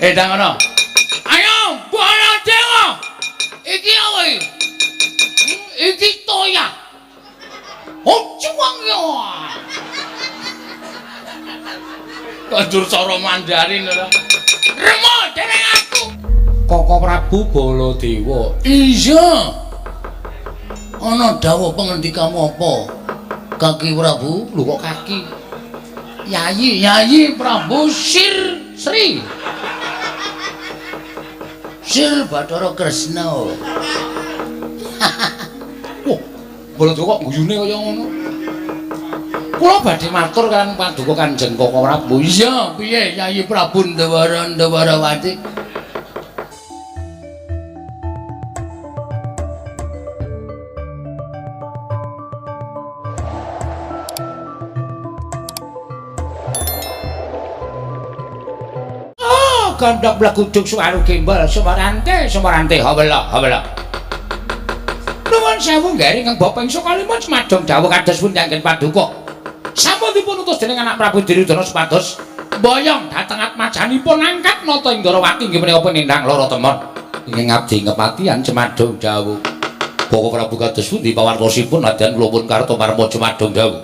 Ndang ngono. Ayo, Baladewa. Iki apa iki? Iki toya. Oh, cuwang ya. Kanjur cara Mandarin ora. Remo dereng aku. Koko Prabu Baladewa. Iya. Ana dawuh pangendikamu apa? Kaki Prabu, lho kok kaki? Yayi, Yayi Prabu Sir Sri. Sir Bathara Kresna. Wah, Baladewa kok guyune kaya ngono. Kula badhe matur kaliyan paduka Kanjeng Koko Prabu. Iya, piye Yayi Prabu Ndawara Ndawarawati? Oh, gandhak blegudug suwaru gembol sumarante sumarante hawela hawela. Nuwun sewu nggih ingkang bapa ing Sukalima semadong dawuh kados pundi anggen paduka. Sampun dipun utus dening anak Prabu Duryudana supados mboyong dhateng atmajanipun angkat nata ing Ndarawati inggih menika penindang lara temon. Ingkang abdi kepatihan cemadong dawuh. Bapa Prabu kados pundi pawartosipun nadyan kula pun Kartomarma cemadong dawuh.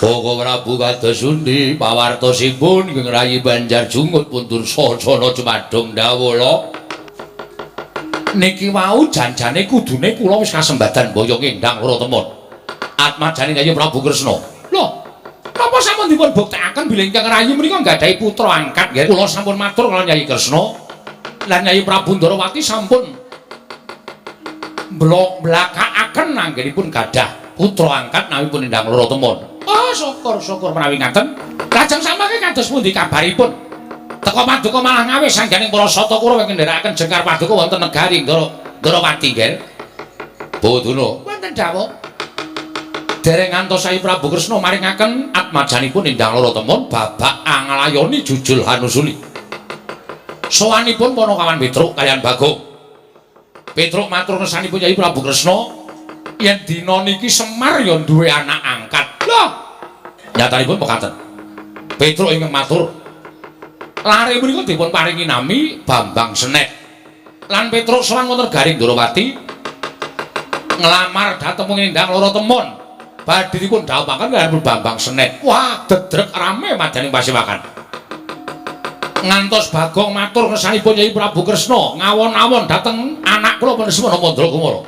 Bapa Prabu kados pundi pawartosipun ingkang rayi Banjar Jungut pun Dursasana cemadong dawuh lho. Niki wau janjane kudune kula wis kasembadan mboyong endang lara temon. Atmajane Yayi Prabu Kresna. Lho, napa sampun dipun buktekaken bilih ingkang rayi menika nggadahi putra angkat nggih? Kula sampun matur kaliyan Yayi Kresna lan Yayi Prabu Ndarawati sampun blakakaken anggenipun gadah putra angkat nawi pun endang lara temon. Oh, syukur-syukur menawi ngaten. Lajeng samangke kados pundi kabaripun? Teka paduka malah ngawis sangganing para sata Kurawa ingkang ndherekaken jengkar paduka wonten negari Ndarawati nggih. Boduna wonten dawuh. Dereng ngantos Sayi Prabu Kresna maringaken atmajanipun endang lara temon babak anglayoni jujul hanusuli. Sowanipun Panakawan Petruk kaliyan Bagong. Petruk matur ngersanipun Yayi Prabu Kresna yen dina niki Semar ya duwe anak angkat. Lho, nyatanipun mekaten. Petruk ingkang matur lare menika dipun paringi nami Bambang Senet. Lan Petruk sowan wonten Garing Ndarawati nglamar dhateng endang lara temon. Badhe dipun dhawuhaken kaliyan Bambang Senet. Wah, dedrek rame madaning pasewakan. Ngantos Bagong matur ngersanipun Yayi Prabu Kresna ngawon-awon dhateng anak kula Panesmana Mandra Kumara.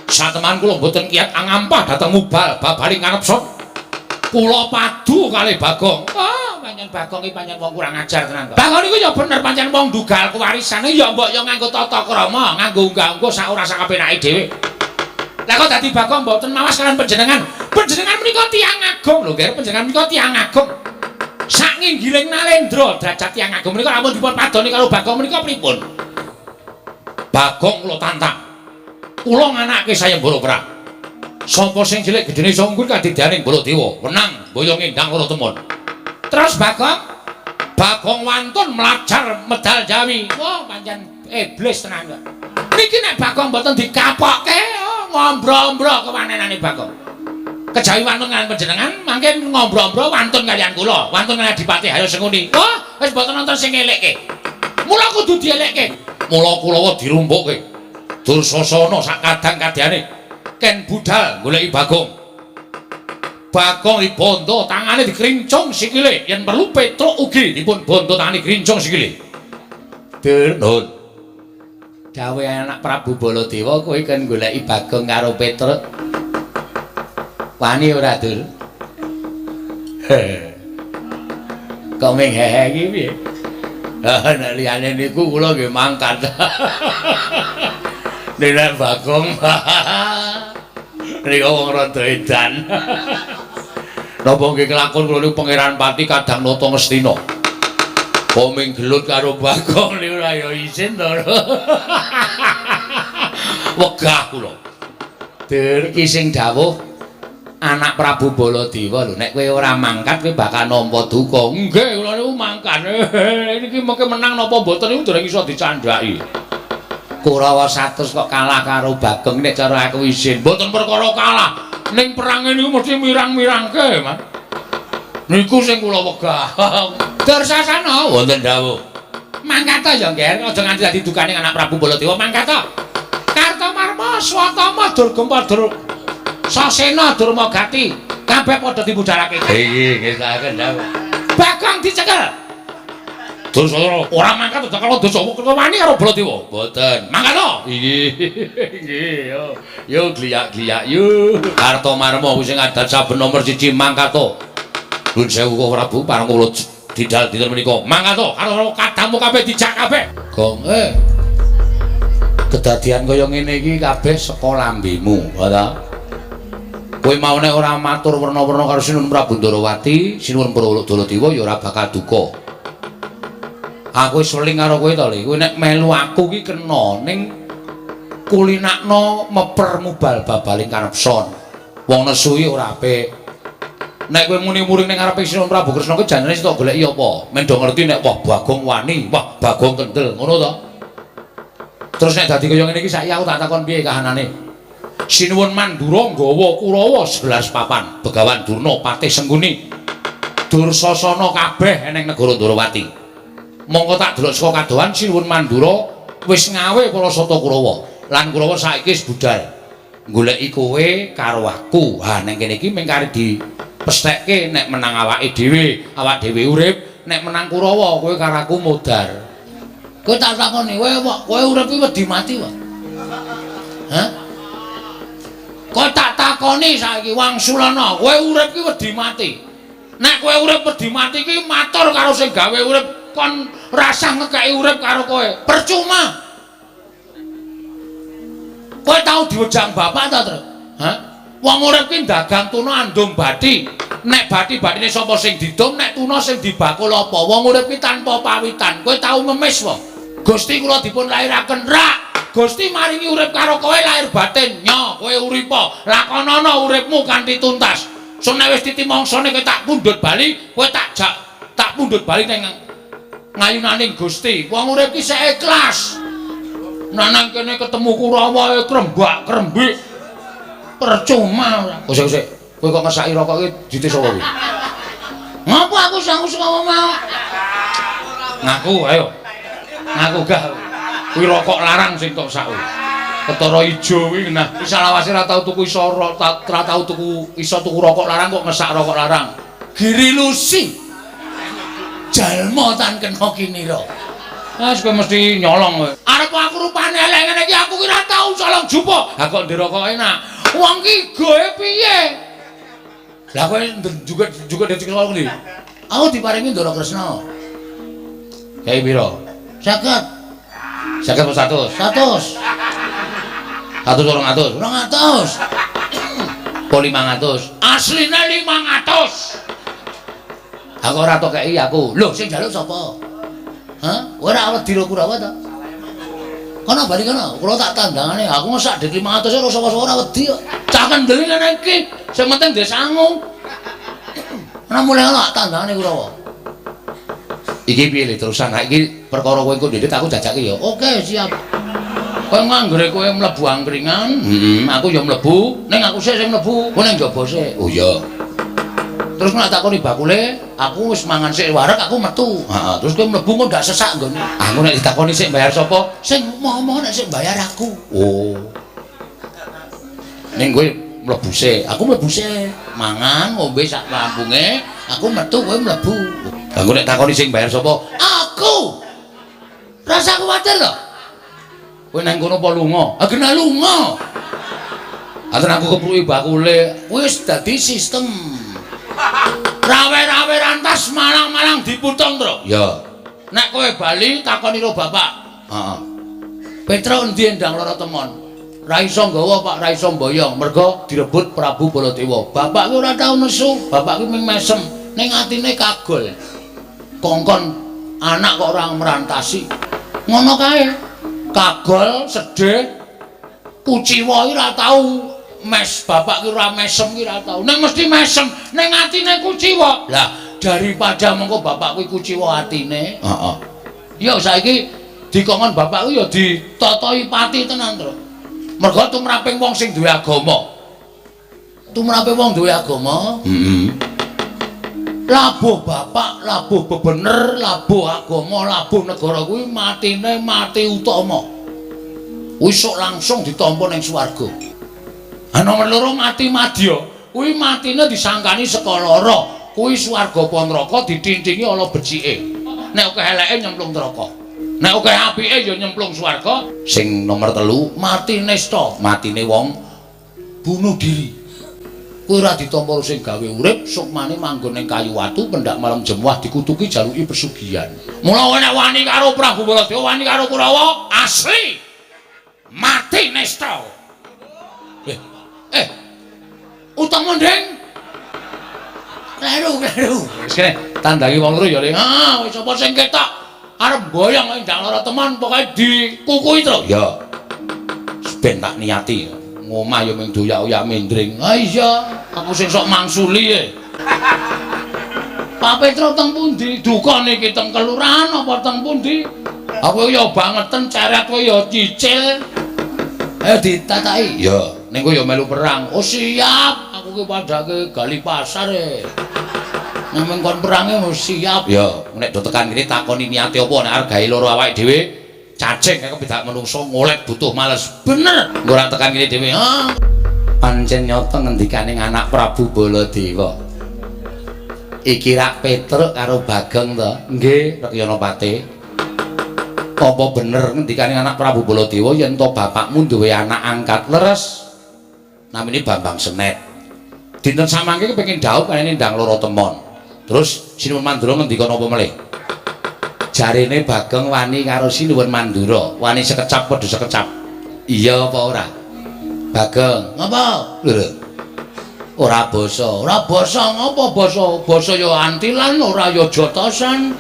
Sateman kula mboten kiyat angampah dhateng mubal babaling kanepson. Kula padu kalih Bagong. Ah, pancen Bagong iki pancen wong kurang ajar tenan kok. Bagong niku ya bener pancen wong ndugal kewarisane ya mbok ya nganggo tata krama, nganggo unggah-ungguh sak ora sak kepenake dhewe. Lah kok dadi Bagong mboten mawas kaliyan panjenengan. Panjenengan menika tiyang agung lho, nggih. Panjenengan menika tiyang agung. Sak nginggiling nalendra derajat tiyang agung menika lamun dipun padoni karo Bagong menika pripun? Bagong kula tantang. Kula nganake sayembara perang. Sapa sing cilik gedene iso unggul kadidyaning Baladewa, wenang mboyong endang lara temon. Terus Bagong, Bagong wantun mlajar medal Jawi. Wah, pancen iblis tenan kok. Niki nek Bagong mboten dikapokke, ngombro-ombro kewanenane Bagong. Kejawi wantun kaliyan panjenengan, mangke ngombro-ombro wantun kaliyan kula, wantun kaliyan Adipati Haryo Sengkuni. Wah, wis mboten nonton sing ngelekke. Mula kudu dielekke. Mula Kulawa dirumpukke. Dursasana sak kadang kadyane ken budal goleki Bagong. Bagong dibondo tangane dikrincung sikile, yen perlu Petruk ugi dipun bondo tangane krincung sikile. Dur nuwun. Dawuh anak Prabu Baladewa kowe kon goleki Bagong karo Petruk. Wani ora, Dur? Kok ming hehe iki piye? Lah nek liyane niku kula nggih mangkat. Nek Bagong niku wong rada edan. Napa nggih kelakon kula niku Pangeran Pati kadang nata Ngastina. Koming gelut karo Bagong niku ora ya isin to. Wegah kula. Dur iki sing dawuh anak Prabu Baladewa lho, nek kowe ora mangkat kowe bakal nampa duka. Nggih, kula niku mangkat. Niki mengke menang napa mboten niku dereng iso dicandhaki. Kurawa 100 kok kalah karo Bagong nek cara aku isin. Mboten perkara kalah. Ning perange niku mesti mirang-mirangke, Mas. Niku sing kula wegah. Dursasana wonten dawuh. Mangkat ya, Ngger, aja nganti dadi dukane anak Prabu Baladewa. Mangkat. Kartomarma, Swatama, Durgompa, Sasena, Durmagati, kabeh padha dibudalake. Nggih, nggih saken dawuh. Bagong dicekel. Dursasana ora mangkat aja karo dosa wani karo Baladewa. Mboten. Mangkat to. Nggih. Nggih, yo. Yo gliyak-gliyak yo. Kartomarma wis sing adat saben nomor 1 mangkat to. Nuwun sewu Koko Prabu pareng kula didal dinten menika. Mangkat to karo kadamu kabeh dijak kabeh. Gong Kedadian kaya ngene iki kabeh saka lambemu, ha ta? Kowe mau nek ora matur werna-werna karo Sinuwun Prabu Ndarawati, Sinuwun Baladewa ya ora bakal duka. Aku wis weling karo kowe to, Le. Kowe nek melu aku ki kena ning kulinakno meper mubal babaling kanepson. Wong nesu iki ora apik. Nek kowe muni muring ning ngarepe Sinuwun Prabu Kresna kuwi janjane sing tok goleki apa? Men do ngerti nek wah Bagong wani, wah Bagong kendel, ngono to? Terus nek dadi kaya ngene iki saiki aku tak takon piye kahanane? Sinuwun Mandura nggawa Kurawa 11 papan, Begawan Durna, Patih Sengkuni, Dursasana kabeh eneng negara Ndrawati. Mongko tak delok saka kadohan Sinuwun Mandura wis ngawe para sata Kurawa. Lan Kurawa saiki wis budal goleki kowe karo aku. Ha ning kene iki mung kari dipesthekke nek menang awake dhewe, awak dhewe urip, nek menang Kurawa kowe karo aku modar. Kowe tak takoni, kowe urip iki wedi mati wae. Hah? Kowe tak takoni saiki Wangsulana, kowe urip iki wedi mati. Nek kowe urip wedi mati iki matur karo sing gawe urip kon rasah ngekeki urip karo kowe. Percuma. Kowe tau diwejang bapak ta, Tru? Hah? Wong urip ki dagang tuna andum bathi. Nek bathi-bathine sapa sing didum, nek tuna sing dibakul apa? Wong urip ki tanpa pawitan. Kowe tau ngemis wae. Gusti kula dipun lairaken rak. Gusti maringi urip karo kowe lahir batin. Nyo, kowe uripa. Lakonana uripmu kanthi tuntas. Sun nek wis titi mangsane kowe tak pundhut bali, kowe tak jak tak pundhut bali ning ngayunaning Gusti. Wong urip ki sik ikhlas. Nah nang kene ketemu Kurawa krembak krembik. Percuma ora. Kok sik. Kowe kok ngesaki rokok iki dite sapa kuwi? Ngapa aku sangu saka mau? Ngaku ayo. Ngaku gah. Kuwi rokok larang sing tok sak. Ketara ijo kuwi nah, wis salawase ora tau tuku iso ora tau tuku iso tuku rokok larang kok ngesak rokok larang. Giri Lusi. Jalma tan kena kinira. Ah, kowe mesti nyolong kowe. Arep aku rupane elek ngene iki aku ki ora tau colong jupuk. Ha kok ndek rokok enak. Wong ki goe piye? Lah kowe juga juga dadi colong ndi? Aku diparingi Ndara Kresna. Kae pira? 50. 50 apa 100? 100. 100 200? 200. Apa 500? Asline 500. Aku ora tok kei aku. Lho sing njaluk sapa? Hah? Ora wedi ro Kurawa ta? Kono bali kono, kula tak tandangane. Aku ngesak dit 500 ora sapa-sapa ora wedi kok. Cah kendel ngene iki, sing penting ndek sangu. Ana mulai ngono tak tandangane Kurawa. Iki piye le terusan? Ha iki perkara kowe engko ndhedhet aku jajake ya. Oke, siap. Kowe nganggere kowe mlebu angkringan, heeh, aku ya mlebu, ning aku sik sing mlebu, kowe ning njaba sik. Oh iya. Terus nek takoni bakule, aku wis mangan sik wareg aku metu. Heeh, terus kowe mlebu kok ndak sesak nggone. Aku nek ditakoni sik bayar sapa? Sing momo nek sik bayar aku. Oh. Ning kowe mlebu sik, aku mlebu sik. Mangan ngombe sak lampunge, aku metu kowe mlebu. Lah nek takoni sing bayar sapa? Aku. Rasa kuwatir lho. Kowe nang kono apa lunga? Ah kena lunga. Aten aku kepruki bakule, wis dadi sistem. Rawe-rawe rantas malang-malang diputung, Tru. Ya. Nek kowe bali takoni ro bapak. Heeh. Petro endi endang lara temon? Ra iso nggawa, Pak, ra iso mboyong, mergo direbut Prabu Baladewa. Bapak ki ora tau nesu, bapak ki mung mesem, ning atine kagol. Kongkon anak kok ora merantasi. Ngono kae. Kagol, sedih, kuciwa ki ora tau mes, bapak ki ora mesem ki ora tau. Ning mesti mesem, ning atine kuciwa. Lah, daripada mengko bapak kuwi kuciwa atine, heeh. Ya saiki dikongkon bapak kuwi ya ditatahi pati tenan, Tru. Mergo tumraping wong sing duwe agama. Tumrape wong duwe agama, heeh. Labuh bapak, labuh bebener, labuh agama, labuh negara kuwi matine mati utama. Kuwi sok langsung ditampa ning swarga. Ha nomor loro mati madya, kuwi matine disangkani saka lara. Kuwi swarga apa neraka ditintingi ala becike. Nek akeh eleke nyemplung neraka. Nek akeh apike ya nyemplung swarga. Sing nomor 3 mati nista, matine wong bunuh diri. Kuwi ora ditampa sing gawe urip, sukmane manggon ning kayu watu, pendak malam jemuah dikutuki jaluki pesugihan. Mula nek wani karo Prabu Baladewa, wani karo Kurawa, asli mati nista. Utama ndeng. Kleru, kleru. Wis kene tandangi wong loro ya, Le. Ah, wis sapa sing ketok arep mboyong ndang lara teman pokoke dikukuhi terus. Ya. Ben tak niati. Ngomah ya mung doyak-oyak mendring. Ha iya, aku sing sok mangsuli e. Pak Petro teng pundi? Duka niki teng kelurahan apa teng pundi? Aku ya bangeten ceret kowe ya cicil. Ayo ditataki. Ya, ning kowe ya melu perang. Oh siap, aku ki padhake gali pasar e. Nek mung kon perange wis siap. Ya, nek do tekan kene takoni niate apa nek arep gawe loro awake dhewe. Cacing kaya kepidak menungso ngolet butuh males. Bener. Ora tekan kene dhewe. Ha. Pancen nyata ngendikane anak Prabu Baladewa. Iki rak Petruk karo Bagong to? Nggih, Rekyanapati. Apa bener ngendikane anak Prabu Baladewa yen to bapakmu duwe anak angkat leres? Namine Bambang Senet. Dinten samangke kepengin dhaup kene ndang loro temon. Terus Sinuwun Mandura ngendika napa melih? Jarene Bagong wani karo Sinuwun Mandura, wani sekecap padha sekecap. Iya apa ora? Bagong, ngapa? Lho. Ora basa, ora basa ngapa basa? Basa ya antilan, ora ya jotosan.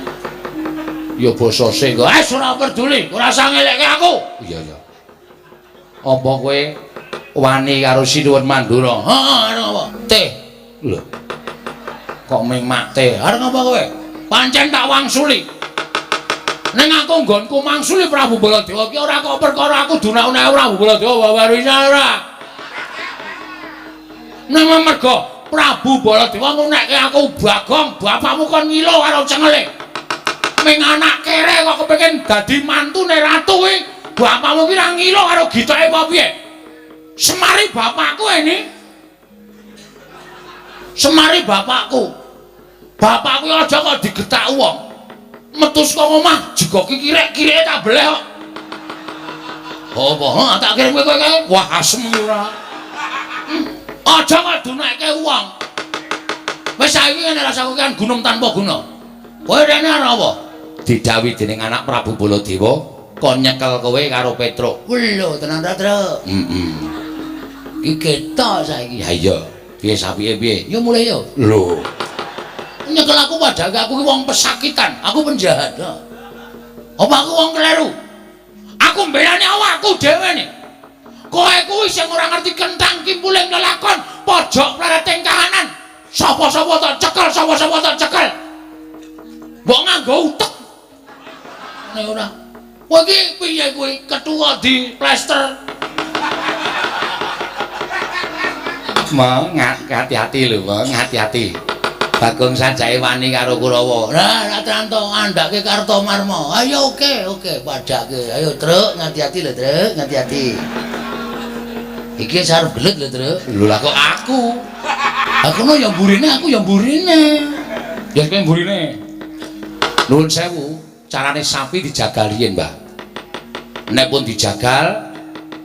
Ya basa sing wis ora peduli, ora usah ngelekke aku. Iya iya. Apa kowe wani karo Sinuwun Mandura? Heeh, arep apa? Teh. Lho. Kok ming mak teh? Arep ngapa kowe? Pancen tak wangsuli. Ning aku nggonku mangsuli Prabu Baladewa ki ora kok perkara aku dunakune Prabu Baladewa wawarina ora. Ning mergo Prabu Baladewa ngunekke aku Bagong, bapakmu kon ngilo karo cengele. Ming anak kere kok kepengin dadi mantune ratu kuwi, bapakmu ki ra ngilo karo gitoke apa piye? Semari bapakku ini. Semari bapakku. Bapakku aja kok digetak wong. Metu saka omah jegoki kirek-kireke tak beleh kok. Apa? Ha tak kirim kowe kowe. Wah asem ora. Aja kok dunekke wong. Wis saiki ngene rasaku kan gunung tanpa guna. Kowe rene arep apa? Didhawuhi dening anak Prabu Baladewa kon nyekel kowe karo Petruk. Lho tenan ta, Truk? Heeh. Iki ketok saiki. Ha iya. Piye sapike piye? Yo mulih yo. Lho. Nyekel aku padahal aku ki wong pesakitan, aku penjahat. Apa aku wong kleru? Aku mbelani awakku dhewe nih. Kowe kuwi sing ora ngerti kentang kimpuling lelakon, pojok plereting kahanan. Sapa-sapa tak cekel, sapa-sapa tak cekel. Mbok nganggo utek. Nek ora. Kowe iki piye kuwi? Ketua di plester. Meng, hati-hati lho, Meng, hati-hati. Bagong sajake wani karo Kurawa. Lah, ra tranto ngandhake Kartomarma. Ayo oke, oke, padhake. Ayo, Truk, ngati-ati lho, Truk, ngati-ati. Iki wis arep gelut lho, Truk. Lho lah kok aku? Aku no ya mburine, aku ya mburine. Ya kowe mburine. Nuwun sewu, carane sapi dijagal riyin, Mbah. Nek pun dijagal,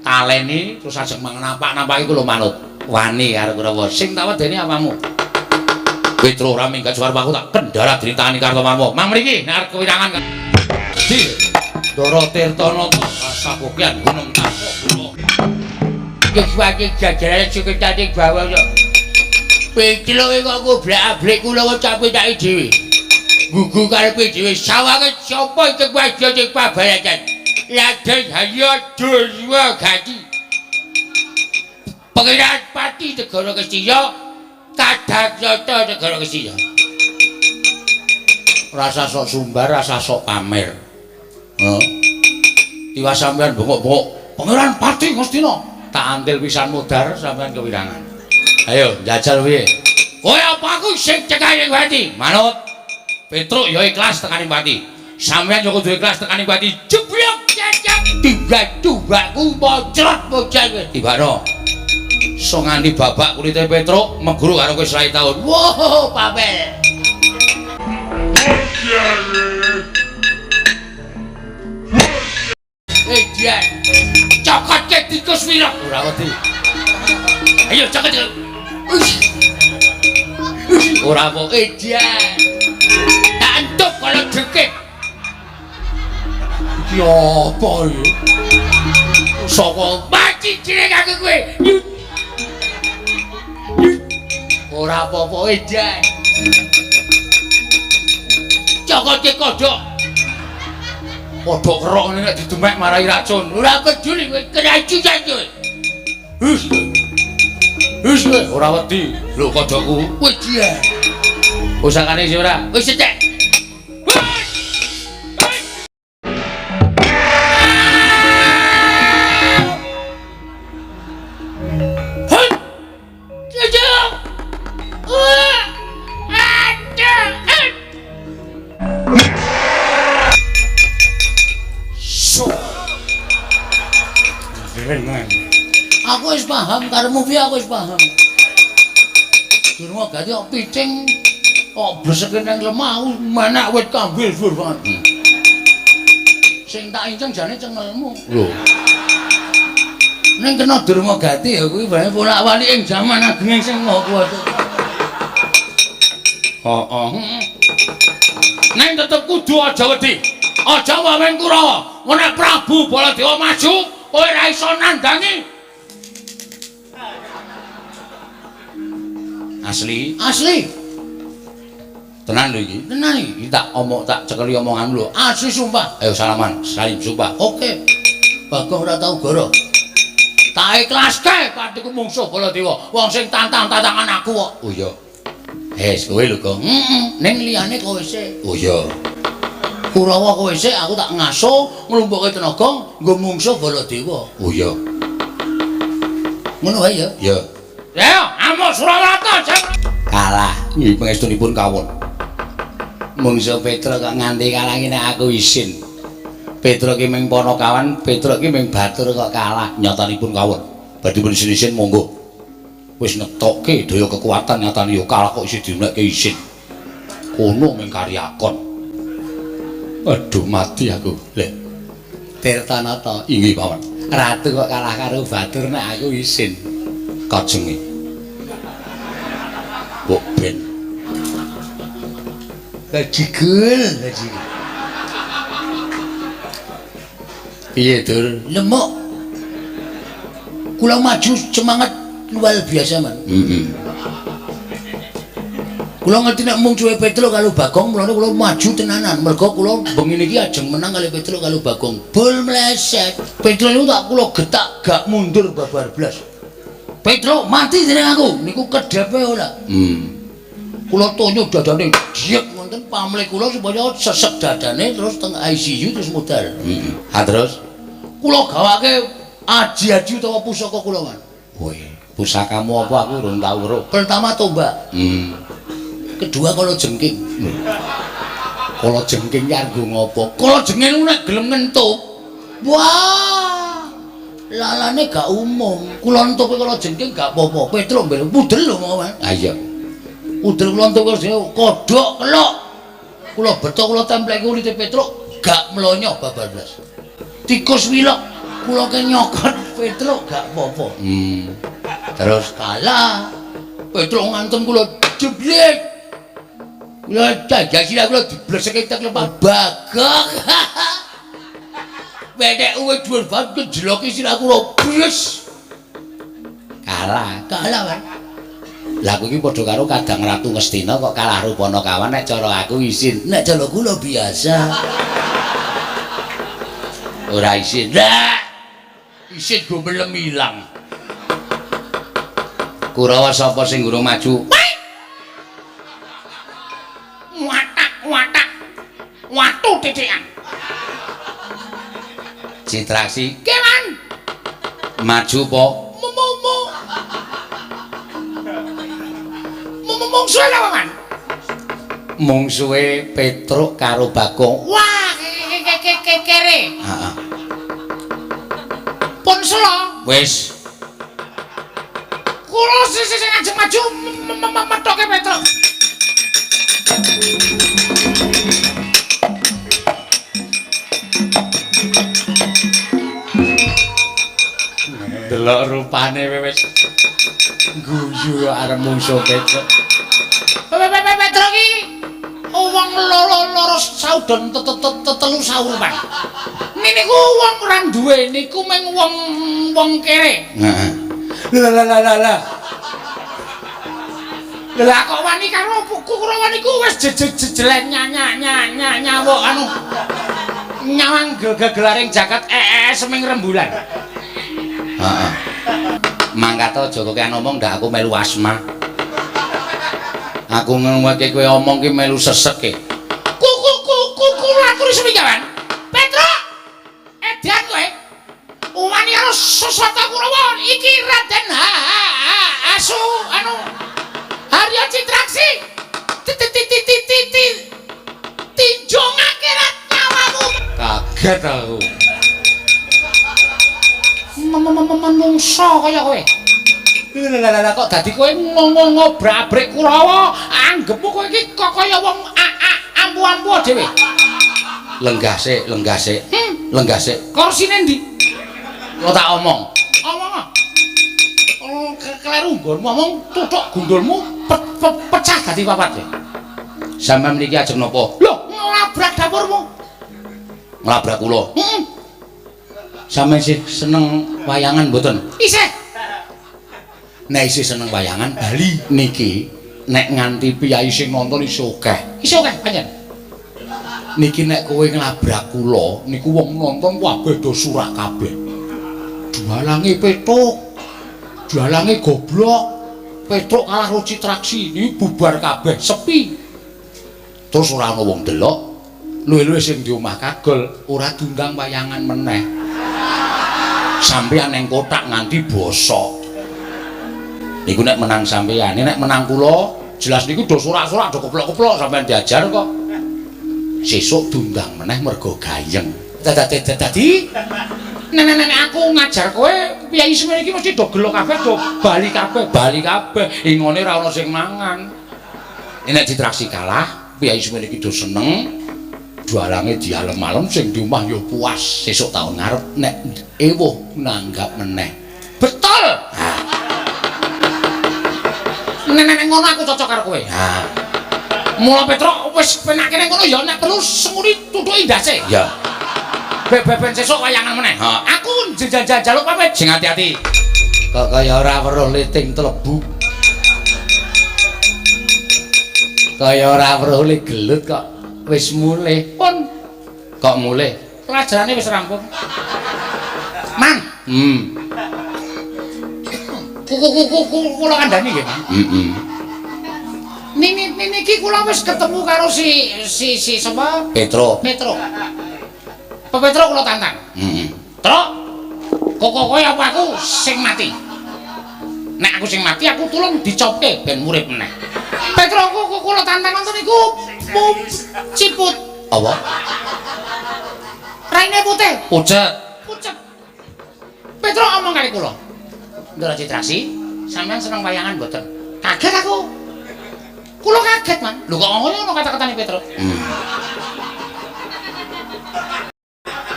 taleni terus ajeng napak-napaki kula manut. Wani karo Kurawa. Sing tak wedeni apamu? Petro ora minggat suara aku tak kendara dening tangane Kartomarma. Mang mriki nek arep kewirangan. Di Ndara Tirtanata kasakukian gunung tanpa guna. Kiswati jajaran seketane bawana. Petro kok goblak-ablik kula kok capek dhewe. Gugu karepe dhewe sawange sapa iki waja sing pabaratan. Raden Harya Durwagati. Pangeran Pati Negara Ngastina Kadakyata Negara Ngastina. Rasa sok sumbar, rasa sok pamer. Heeh. Tiwas sampean bengok-bengok, Pangeran Pati Ngastina, tak antil pisan modar sampean kewirangan. Ayo njajal piye? Kowe apa aku sing cekaning pati? Manut. Petruk ya ikhlas tekaning pati. Sampeyan ya kudu ikhlas tekaning pati. Jeblok cecek tiba-tibaku mocrot bocah kowe. Tibano. So nganti babak kulite Petruk meguru karo kowe 100 taun. Wow, papel. Edan. Cokotke tikus wirok ora wedi. Ayo cokot. Ora apa edan. Tak entuk kalau dengkek. Iki apa iki? Saka mati jeneng aku kowe. Ora apa-apa edan. Cokotke kodhok. Kodhok kerok ngene nek didemek marai racun. Ora peduli kowe keracunan kowe. Hus. Hus kowe ora wedi. Lho kodhokku. Wedi ya. Pusakane isih ora? Wis entek. Aku wis paham karepmu piye, aku wis paham. Durung gati kok piting kok bleseke nang lemah aku menak wit kambil dhuwur banget. Sing tak inceng jane cengelmu. Lho. Ning kena Durma Gati ya kuwi bae bolak-balik ing jaman ageng sing Maha Kuwasa. Heeh. Ning tetep kudu aja wedi. Aja wawen Kurawa. Nek Prabu Baladewa maju, kowe ora iso nandangi. Asli, asli. Tenan lho iki. Tenan iki. Iki tak omong tak cekeli omonganmu lho. Asli sumpah. Ayo salaman, salim sumpah. Oke. Bagong ora tau goro. Tak ikhlaske patiku mungsuh Baladewa. Wong sing tantang-tantangan aku kok. Oh iya. Wes kowe lho, Gong. Heeh. Ning liyane kowe sik. Oh iya. Kurawa kowe sik aku tak ngaso nglumpukke tenaga nggo mungsuh Baladewa. Oh iya. Ngono wae ya. Iya. Ya, amuk Surawarta kalah. Nggih pangestunipun kawon. Mungsuh Petruk kok nganti kalah ngene aku isin. Petruk ki ming panakawan, Petruk ki ming batur kok kalah. Nyatanipun kawon. Badhe pun isin-isin monggo. Wis ngetokke daya kekuatan nyatane yo kalah kok isih dimenekke isin. Kono ming karyakon. Aduh mati aku. Lho. Tirtanata inggih pawan. Ratu kok kalah karo batur nek aku isin. Kajenge. Mbok ben. Bajigul, bajigul. Piye, Dur? Lemuk. Kula maju semangat luar biasa, Man. Heeh. Kula ngerti nek mung cuwe Petruk karo Bagong, mulane kula maju tenanan. Mergo kula bengi niki ajeng menang kali Petruk karo Bagong. Bol meleset. Petruk niku tak kula getak gak mundur babar blas. Petruk mati dening aku. Niku kedhepe ora. Kula tonyo dadane diek wonten pamlih kula supaya sesek dadane terus teng ICU terus modal. Heeh. Ha terus kula gawake aji-aji utawa pusaka kula, Man. Woi, pusakamu apa aku urung tau weruh. Pertama tombak. Kedua kala jengking. Kala jengking ki arep ngopo? Kala jengking nek gelem ngentup. Wah. Lalane gak umum. Kula entupe kala jengking gak apa-apa. Petruk mbel pudel lho, Man. Ha iya. Udel kula entuk kala jengking kodhok kelok. Kula beto kula templeki kulite Petruk gak mlonyo babar blas. Tikus wilok kula ke nyokot Petruk gak apa-apa. Terus kalah. Petruk ngantem kula jeblek. Kula jajah sirah kula dibleseke tek lepas Bagong. Wenek uwe dhuwur banget kejeloki sirah kula bles. Kalah, kalah, Man. Lah aku iki padha karo Kadang Ratu Ngastina kok kalah rupana kawan nek cara aku isin. Nek cara kula biasa. Ora isin. Lah. Isin go melem ilang. Kurawa sapa sing urung maju? Watak-watak. Watu titikan. Citraksi. Kewan. Maju po. Momo. Momo Mungsuhe apa, Man? Mungsuhe Petruk karo Bagong. Wah, kere. Heeh. Pun selo. Wis. Kula sing ajeng maju methoke Petruk. Delok rupane wis guyu arep mungsuh Petruk. Petruk iki wong loro saudon telu saurupan. Niku wong ora duwe niku mung wong kere. Heeh. Lah lah lah lah. Lah kok wani karo Kurawa niku wis jejelen nyawuk anu nyawang gegelaring jagat seming rembulan. Heeh. Mangkat aja kokean omong ndak aku melu asma. Aku ngomongke kowe omong ki melu sesek e. Ku aturi seminggawan. Petruk. Edan kowe. Wani karo Sasata Kurawa iki Raden Asu anu Harya Citraksi. Tinjungake nyawamu. Kaget aku. Menungso kaya kowe. Lah kok dadi kowe ngobrak-abrik Kurawa, anggepmu kowe iki kok kaya wong ampu-ampu dhewe. Lenggah sik, lenggah sik. Lenggah sik. Korsine ndi? Kok tak omong. Omong. Kleru nggonmu omong tuthuk gundulmu pecah dadi papat. Sampeyan mriki ajeng napa? Lho, nglabrak dapurmu. Nglabrak kula. Heeh. Sampeyan sih seneng wayangan mboten? Isih. Nek isih seneng wayangan bali niki nek nganti piyayi sing nonton isih akeh. Isih akeh pancen. Niki nek kowe nglabrak kula niku wong nonton kabeh do surak kabeh. Dalange Petruk. Dalange goblok. Petruk kalah karo Citraksi niki bubar kabeh, sepi. Terus ora ana wong delok. Luwih-luwih sing di omah kagol ora diundang wayangan meneh. Sampeyan nang kotak nganti bosok. Niku nek menang sampeyan, nek menang kula jelas niku do sorak-sorak do keplok-keplok sampeyan diajar kok. Sesuk diundang meneh mergo gayeng. Dadi nek aku ngajar kowe piyayi semene iki mesti do gelo kabeh do bali kabeh, bali kabeh. Ingone ora ana sing mangan. Nek Citraksi kalah, piyayi semene iki do seneng. Dalange dialem-alem sing di omah ya puas. Sesuk taun ngarep nek ewuh nanggap meneh. Betul. Nek ngono aku cocok karo kowe. Ha. Mula Petruk wis penake ning kono ya nek perlu senguri tutuki ndase. Ya. Beben sesuk wayangan meneh. Aku njaluk pamit. Sing ati-ati. Kok kaya ora weruh liting tlebu. Kaya ora weruh li gelut kok wis mulih. Pun kok mulih? Pelajarane wis rampung. Man. Kula kandhani nggih, Mang. Heeh. Niki kula wis ketemu karo si sapa? Petruk. Petruk. Petruk kula tantang. Heeh. Truk. Kok kowe apa aku sing mati? Nek aku sing mati aku tulung dicopke ben urip meneh. Petruk kula tantang nonton niku ciput. Apa? Raine putih. Pucet. Pucet. Petruk omong kali kula. Ndara Citraksi, sampean seneng wayangan mboten? Kaget aku. Kula kaget, Man. Lho kok ngono kata-katane Petruk?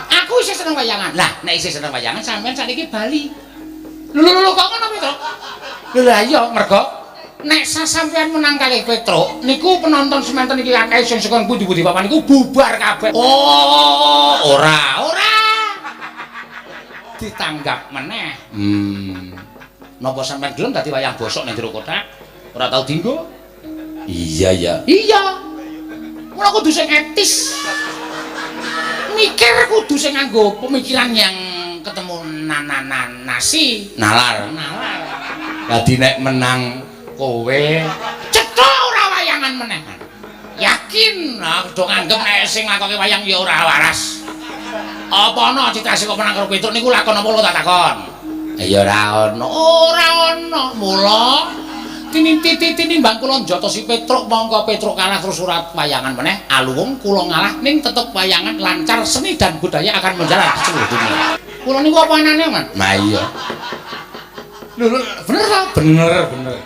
Aku isih seneng wayangan. Lah, nek isih seneng wayangan sampean sakniki bali. Lho lho lho kok ngono Petruk? Lho lah iya mergo nek sampean menang kalih Petruk niku penonton semanten iki akeh sing saka pundi-pundi papan niku bubar kabeh. Oh, ora, ora. Ditanggap meneh. Napa sampean gelem dadi wayang bosok ning jero kotak? Ora tau dinggo? Iya ya. Iya. Mula kudu sing etis. Mikir kudu sing nganggo pemikiran yang ketemu nasi nalar. Nalar. Dadi nek menang kowe cetha ora wayangan meneh. Yakin aku do nganggep nek sing nglakoke wayang ya ora waras. Apa ana Citraksi kok menang karo Petruk niku lakon apa lho tak takon? Ya ora ana. Ora ana. Mula Tinimbang kula njotosi Petruk mongko Petruk kalah terus surat wayangan meneh aluwung kula ngalah ning tetep wayangan lancar seni dan budaya akan menjalar di seluruh dunia. Kula niku apa anane, Man? Nah iya. Lho bener ta? Bener, bener.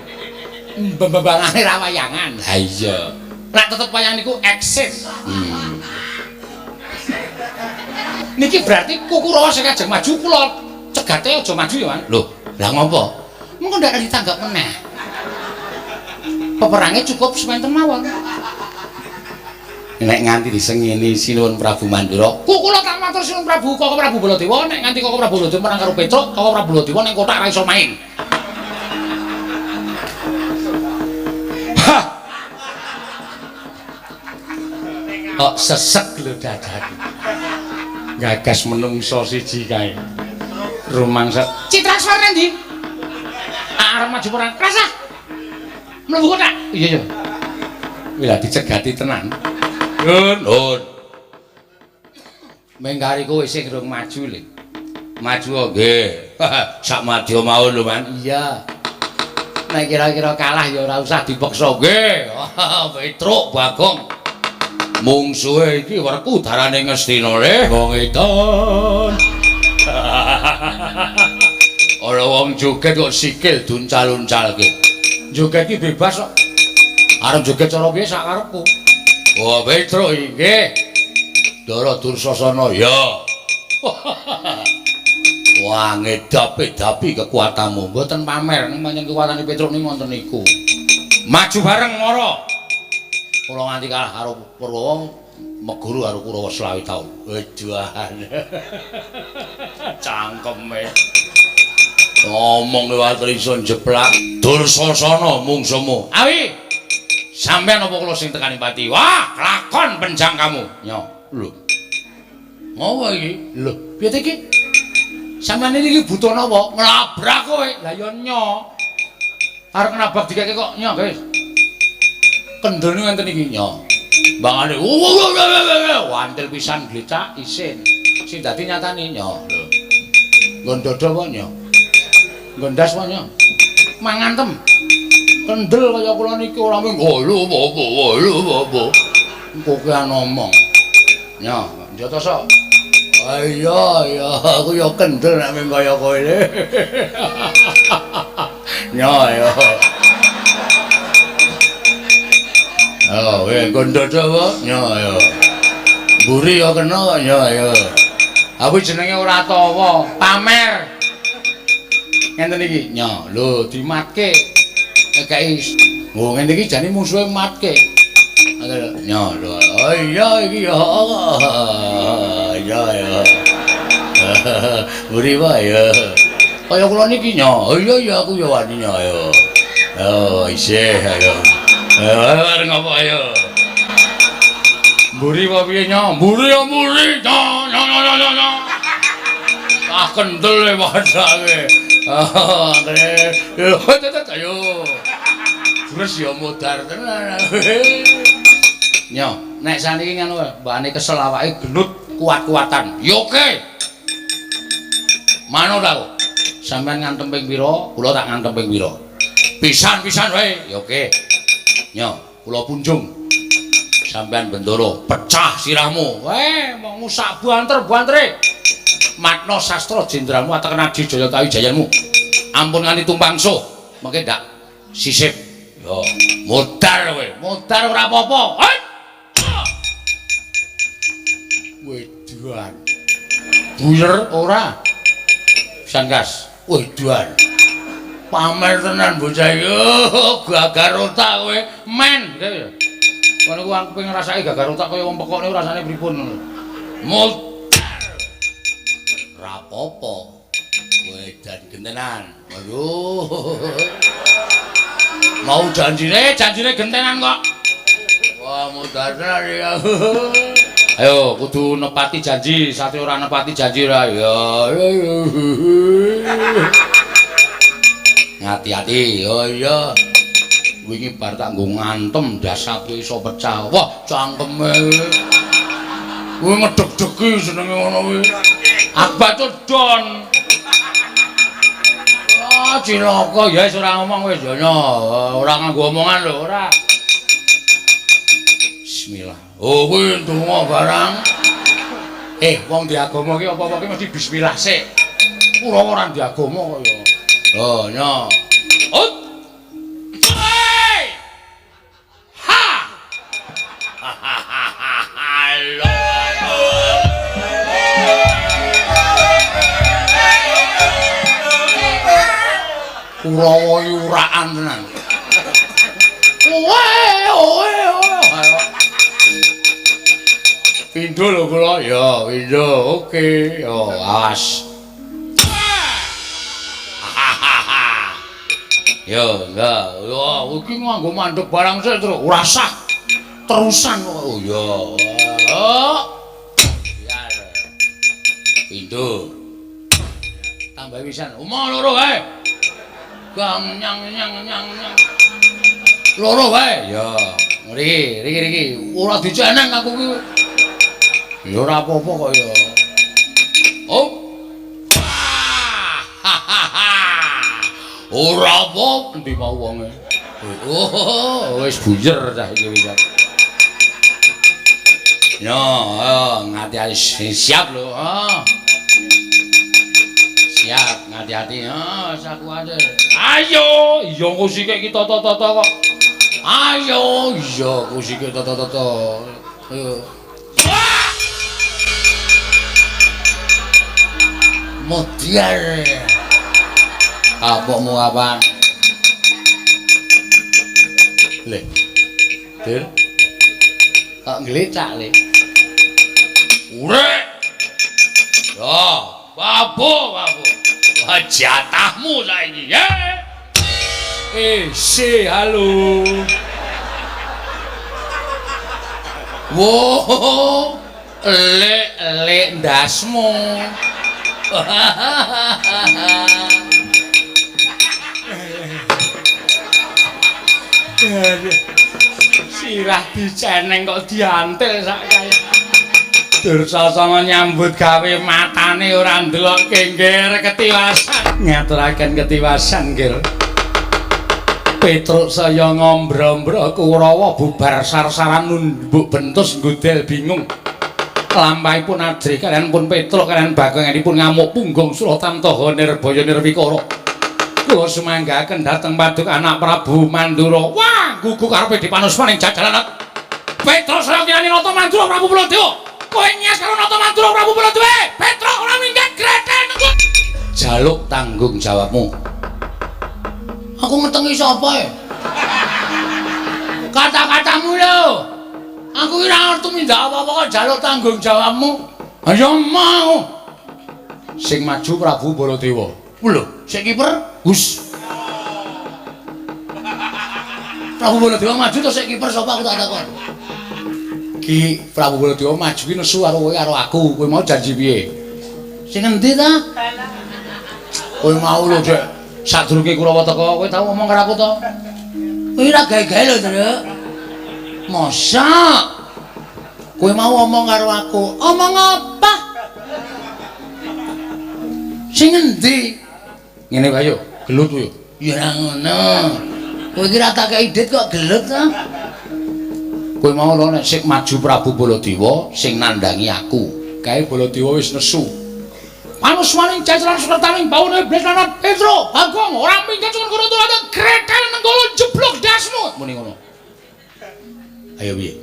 Mbembangane ra wayangan. Ha iya. Nek tetep wayang niku eksis. Niki berarti Kurawa sing ajeng maju kula cegate aja maju ya, Man. Lho, lah ngopo? Mengko ndak ditanggap meneh. Peperange cukup sementen mawon. Nek nganti disengeni Sinuwun Prabu Mandura, ku kula tak matur Sinuwun Prabu Koko Prabu Baladewa, nek nganti Koko Prabu Baladewa menang karo Petruk, Koko Prabu Baladewa ning kotak ra iso main. Hah. Kok sesek lho dadaku. Gagas menungso siji kae. Rumangsa Citra Swara ndi? Arep maju perang. Rasah. Mlebu kotak. Iya iya. Kuwi lah dicegati tenan. Nun, nun. Mengkari kowe sing rung maju le. Maju nggih. Sak madya mau lho, Man. Iya. Nek kira-kira kalah ya ora usah dipaksa nggih. Petruk Bagong. Mungsuhe iki werku darane Ngastina le. Wong edan. Ana wong joget kok sikil duncal-uncalke. Joget iki bebas kok. Arep joget cara piye sak karepku. Wah, Petruk nggih. Ndara Dursasana ya. Wah, ngedapi-dapi kekuatanmu. Mboten pamer ning pancen kekuatane Petruk niku wonten niku. Maju bareng mara. Kula nganti kalah karo Purwa meguru karo Kurawa 25 taun. Weduhan. Cangkeme. Ngomong liwat iso njeplak. Dursasana mungsuhmu. Awi. Sampeyan apa kula sing tekani pati? Wah, lakon penjangkamu. Nyo, lho. Ngopo iki? Lho, piye iki? Sampeyan iki butuh napa? Nglabrak kowe. Lah ya nyo. Arep nabrak dikeke kok nyo, guys. Kendel niku ngenten iki nyo. Mbangane wantil pisan glecak isin. Sing dadi nyatane nyo. Lho. Nggon dodo apa nyo? Nggon ndas apa nyo? Mangan tem. Kendel kaya kula niki ora mung lho apa lho apa. Kokean ngomong. Nyo, njotoso. Ah iya iya, aku ya kendel nek mung kaya kowe. Nyo ya. Oh, weh nggon dodo apa? Nyo ya. Mburi ya kena kok nyo ya. Aku jenenge ora tawa, pamer. Ngenten iki, nyo. Lho, dimatke. Ngekeki. Oh, ngene iki jane musuhe matke. Nyo, lho. Oh iya iki ya. Iya ya. Mburi wae ya. Kaya kula niki nyo. Oh iya iya aku ya wani nyo ya. Oh, isih ayo. Arep ngopo ayo. Mburi apa piye nyo? Mburi ya mburi. Nyo nyo nyo nyo nyo. Ah kendel e padake. Ah, ngene. Yo ayo. Terus ya modar tenan. Nyo, nek saniki ngono mbane kesel awake gelut kuat-kuatan. Ya oke. Manut aku. Sampeyan ngantem ping pira, kula tak ngantem ping pira. Pisan-pisan wae. Ya oke. Nyo, kula punjung. Sampeyan bendoro, pecah sirahmu. Weh, mongmu sak banter-bantere. Matna sastra jendralmu ateken Adi Jaya Kawijayanmu. Ampun nganti tumpangsuh, mengke ndak sisip. Yo, modar kowe. Modar ora apa-apa. Weduan. Buyer ora. Pisan gas. Weduan. Pamer tenan bocah iki. Gagar otak kowe. Men. Ngono ku aku pengen ngrasake gagar otak kaya wong pekok niku rasane pripun ngono. Modar. Ora apa-apa. Wedan gentenan. Aduh. Mau janjine, janjine gentenan kok. Wah, modar tenan ya. Ayo kudu nepati janji, sate ora nepati janji ora. Ya. Ngati-ati. Oh iya. Wingi bar tak nggo ngantem dasake iso pecah. Wah, cangkeme. Kuwi ngedeg-degi jenenge ngono kuwi. Aku baca don. Wah, cilaka ya wis ora ngomong wis ya ora nganggo omongan lho, ora. Bismillah. Oh, kuwi ndonga barang. Wong di agama ki apa-apa ki mesti bismillah sik. Ora ora di agama kok ya. Oh, nya. Ut. Hey! Ha! Halo. Kurawa iki urakan tenan. Owe, owe, owe. Pindho lho kula. Ya, pindho. Oke. Yo, awas. Yo, enggak. Yo, iki nganggo mandek barang sik terus ora sah. Terusan kok. Oh ya. Oh. Biar. Pindho. Tambah pisan. Omong loro wae. Gang nyang nyang nyang nyang. Loro wae. Ya, ngriki, riki riki. Ora diceneng aku ki. Ya ora apa-apa kok ya. Oh. Ora apa endi mau wonge. Oh, wis buyer cah iki wis. Yo, ayo ngati-ati siap lho. Oh. Siap, ngati-ati. Oh, aku aja. Ayo, iya kusike iki tata-tata kok. Ayo, iya kusike tata-tata. Ayo. Modiar. Kapokmu kapan? Le. Dir. Kok nglecak le? Urek. Ya, babu, babu. Wah, jatahmu saiki, ya. Si, halo. Wo, lek ndasmu. Sirah diceneng kok diantil sak kae. Dursasana nyambut gawe matane ora ndelok kengger ketiwasan. Ngaturaken ketiwasan, Nggir. Petruk saya ngombro-ombro Kurawa bubar sar-saran numbuk bentus nggudel bingung. Lampahipun ajrih kalian pun Petruk kalian bagonganipun ngamuk punggung Suratamtaha Nirbaya Nirwikara. Kula sumanggaken dhateng paduka anak Prabu Mandura. Wah, gugu karepe dipanusmaning jajalan. Petruk saya kirani Nata Mandura Prabu Baladewa. Kowe nyas karo Nata Mandura Prabu Baladewa. Petruk ora minggat gretel nenggo. Jaluk tanggung jawabmu. Aku ngetengi sapa e? Kata-katamu lho. Aku ora ngerti mindak apa-apa kok jaluk tanggung jawabmu. Ayo mau. Sing maju Prabu Baladewa. Lho, sing kiper Gus. Prabu Baladewa maju terus sing kiper sapa aku tak takon. Ki Prabu Baladewa maju ki nesu karo kowe karo aku. Kowe mau janji piye? Sing endi ta? Kowe mau lho, Dek. Sadurunge Kurawa teka, kowe tau ngomong karo aku to? Kowe ora gawe-gawe lho, Truk. Masa? Kowe mau ngomong karo aku. Omong apa? Sing endi? Ngene wae yo, gelut yo. Ya ora ngono. Kowe iki ora tak kei dit kok gelut ta? Kowe mau lho nek sing maju Prabu Baladewa sing nandangi aku. Kae Baladewa wis nesu. Panusmaning jajaran sukertaning baune iblis lanat Petruk Bagong ora minggat cuman kono turate gretel nenggala jeblok dasmu. Muni ngono. Ayo piye?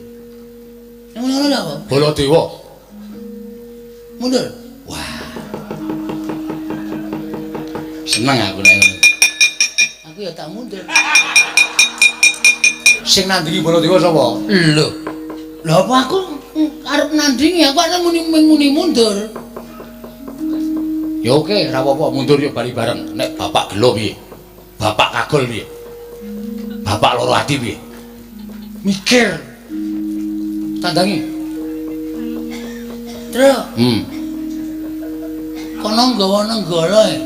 Muni ngono apa? Baladewa. Mundur. Wah. Seneng aku nek ngono. Aku ya tak mundur. Sing nandingi Baladewa sapa? Lho. Lha apa aku arep nandingi aku arep muni mundur. Ya oke, ora apa-apa, mundur yo bali bareng. Nek bapak gelo piye? Bapak kagol piye? Bapak loro ati piye? Mikir. Tandangi. Truk. Kono nggawa nenggala e.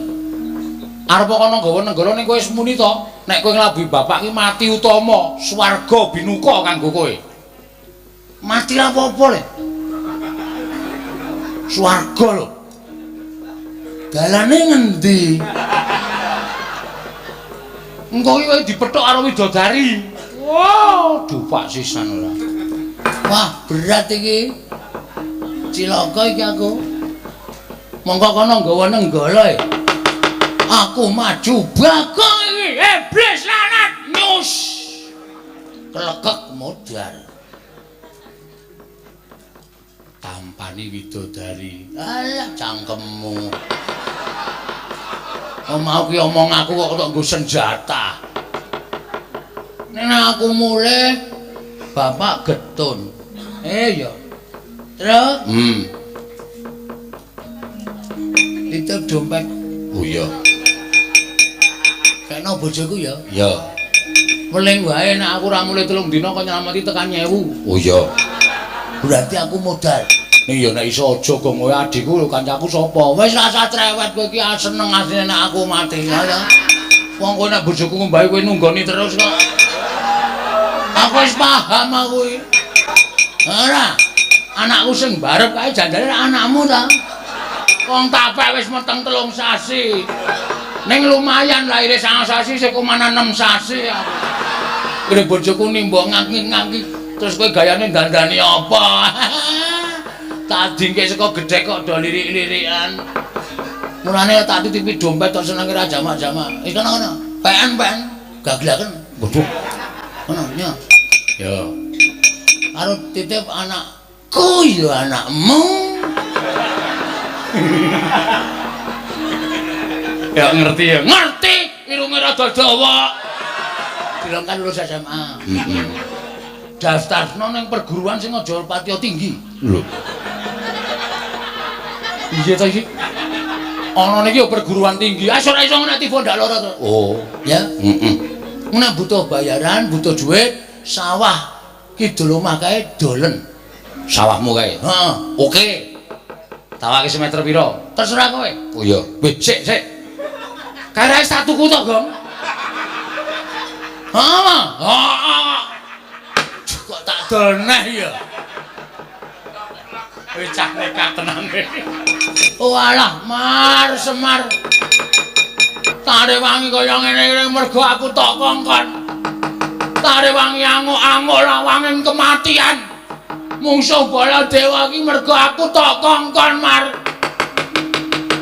Arep kono nggawa nenggala ning kowe wis muni to? Nek kowe nglabuhi bapak ki mati utama, swarga binuka kanggo kowe. Mati ra apa-apa le. Swarga lho. Dalane ngendi? Engko iki dipethuk karo widodari. Wow, dupak sisan ora. Wah, berat iki. Cilaka iki aku. Mongko kono nggawa nenggala e. Aku maju Bagong iki. Iblis lanat nyus. Klekek modar. Tampani widodari. Alah cangkemmu. Oh, mau ki omong aku kok tok nggo senjata. Nek aku mulih bapak getun. Ya. Terus? Titip dompet. Oh iya. Kena bojoku ya? Iya. Weling wae nek aku ora mulih 3 dina kok nyelameti tekan 1000. Oh iya. Berarti aku modal. Ning ya nek iso aja gong kowe adikku lho kancaku sapa? Wis rasa trewet kowe iki seneng asline nek aku mati ya. Wong kowe nek bojoku ngombahi kowe nunggoni terus kok. Aku wis paham aku iki. Ora. Anakku sing barep kae jandane anakmu ta. Wong tapek wis meteng 3 sasi. Ning lumayan lahire 9 sasi sik kumana 6 sasi aku. Kene bojoku nimbok ngaki-ngaki terus kowe gayane dandani apa? Tak dingke saka gedhek kok do lirik-lirikan. Mulane tak titipi dompet tok senenge ra jamak-jamak. Wis kono-kono. PN-PN gaglaken. Waduh. Kono nya. Ya. Karo titip anakku ya anakmu. Ya ngerti ya. Ngerti, irunge rada dawa. Dilong kan lulus SMA. Heeh. Daftarno ning perguruan sing aja patiya tinggi. Lho. Iya ta iki? Ana niki ya perguruan tinggi. Ah ora iso nek tiba ndak lara to. Oh, ya. Heeh. Nek butuh bayaran, butuh duit, sawah kidul omah kae dolen. Sawahmu kae? Heeh. Oke. Tawake semeter pira? Terserah kowe. Oh iya. Wih, sik, sik. Kae tak tuku to, Gong? Heeh. Heeh. Kok tak dol neh ya. Wis cah nekat tenan. Oh alah, Mar Semar. Tarewangi kaya ngene iki mergo aku tok kongkon. Tarewangi anguk-anguk lawanging kematian. Mungsuh Baladewa iki mergo aku tok kongkon, Mar.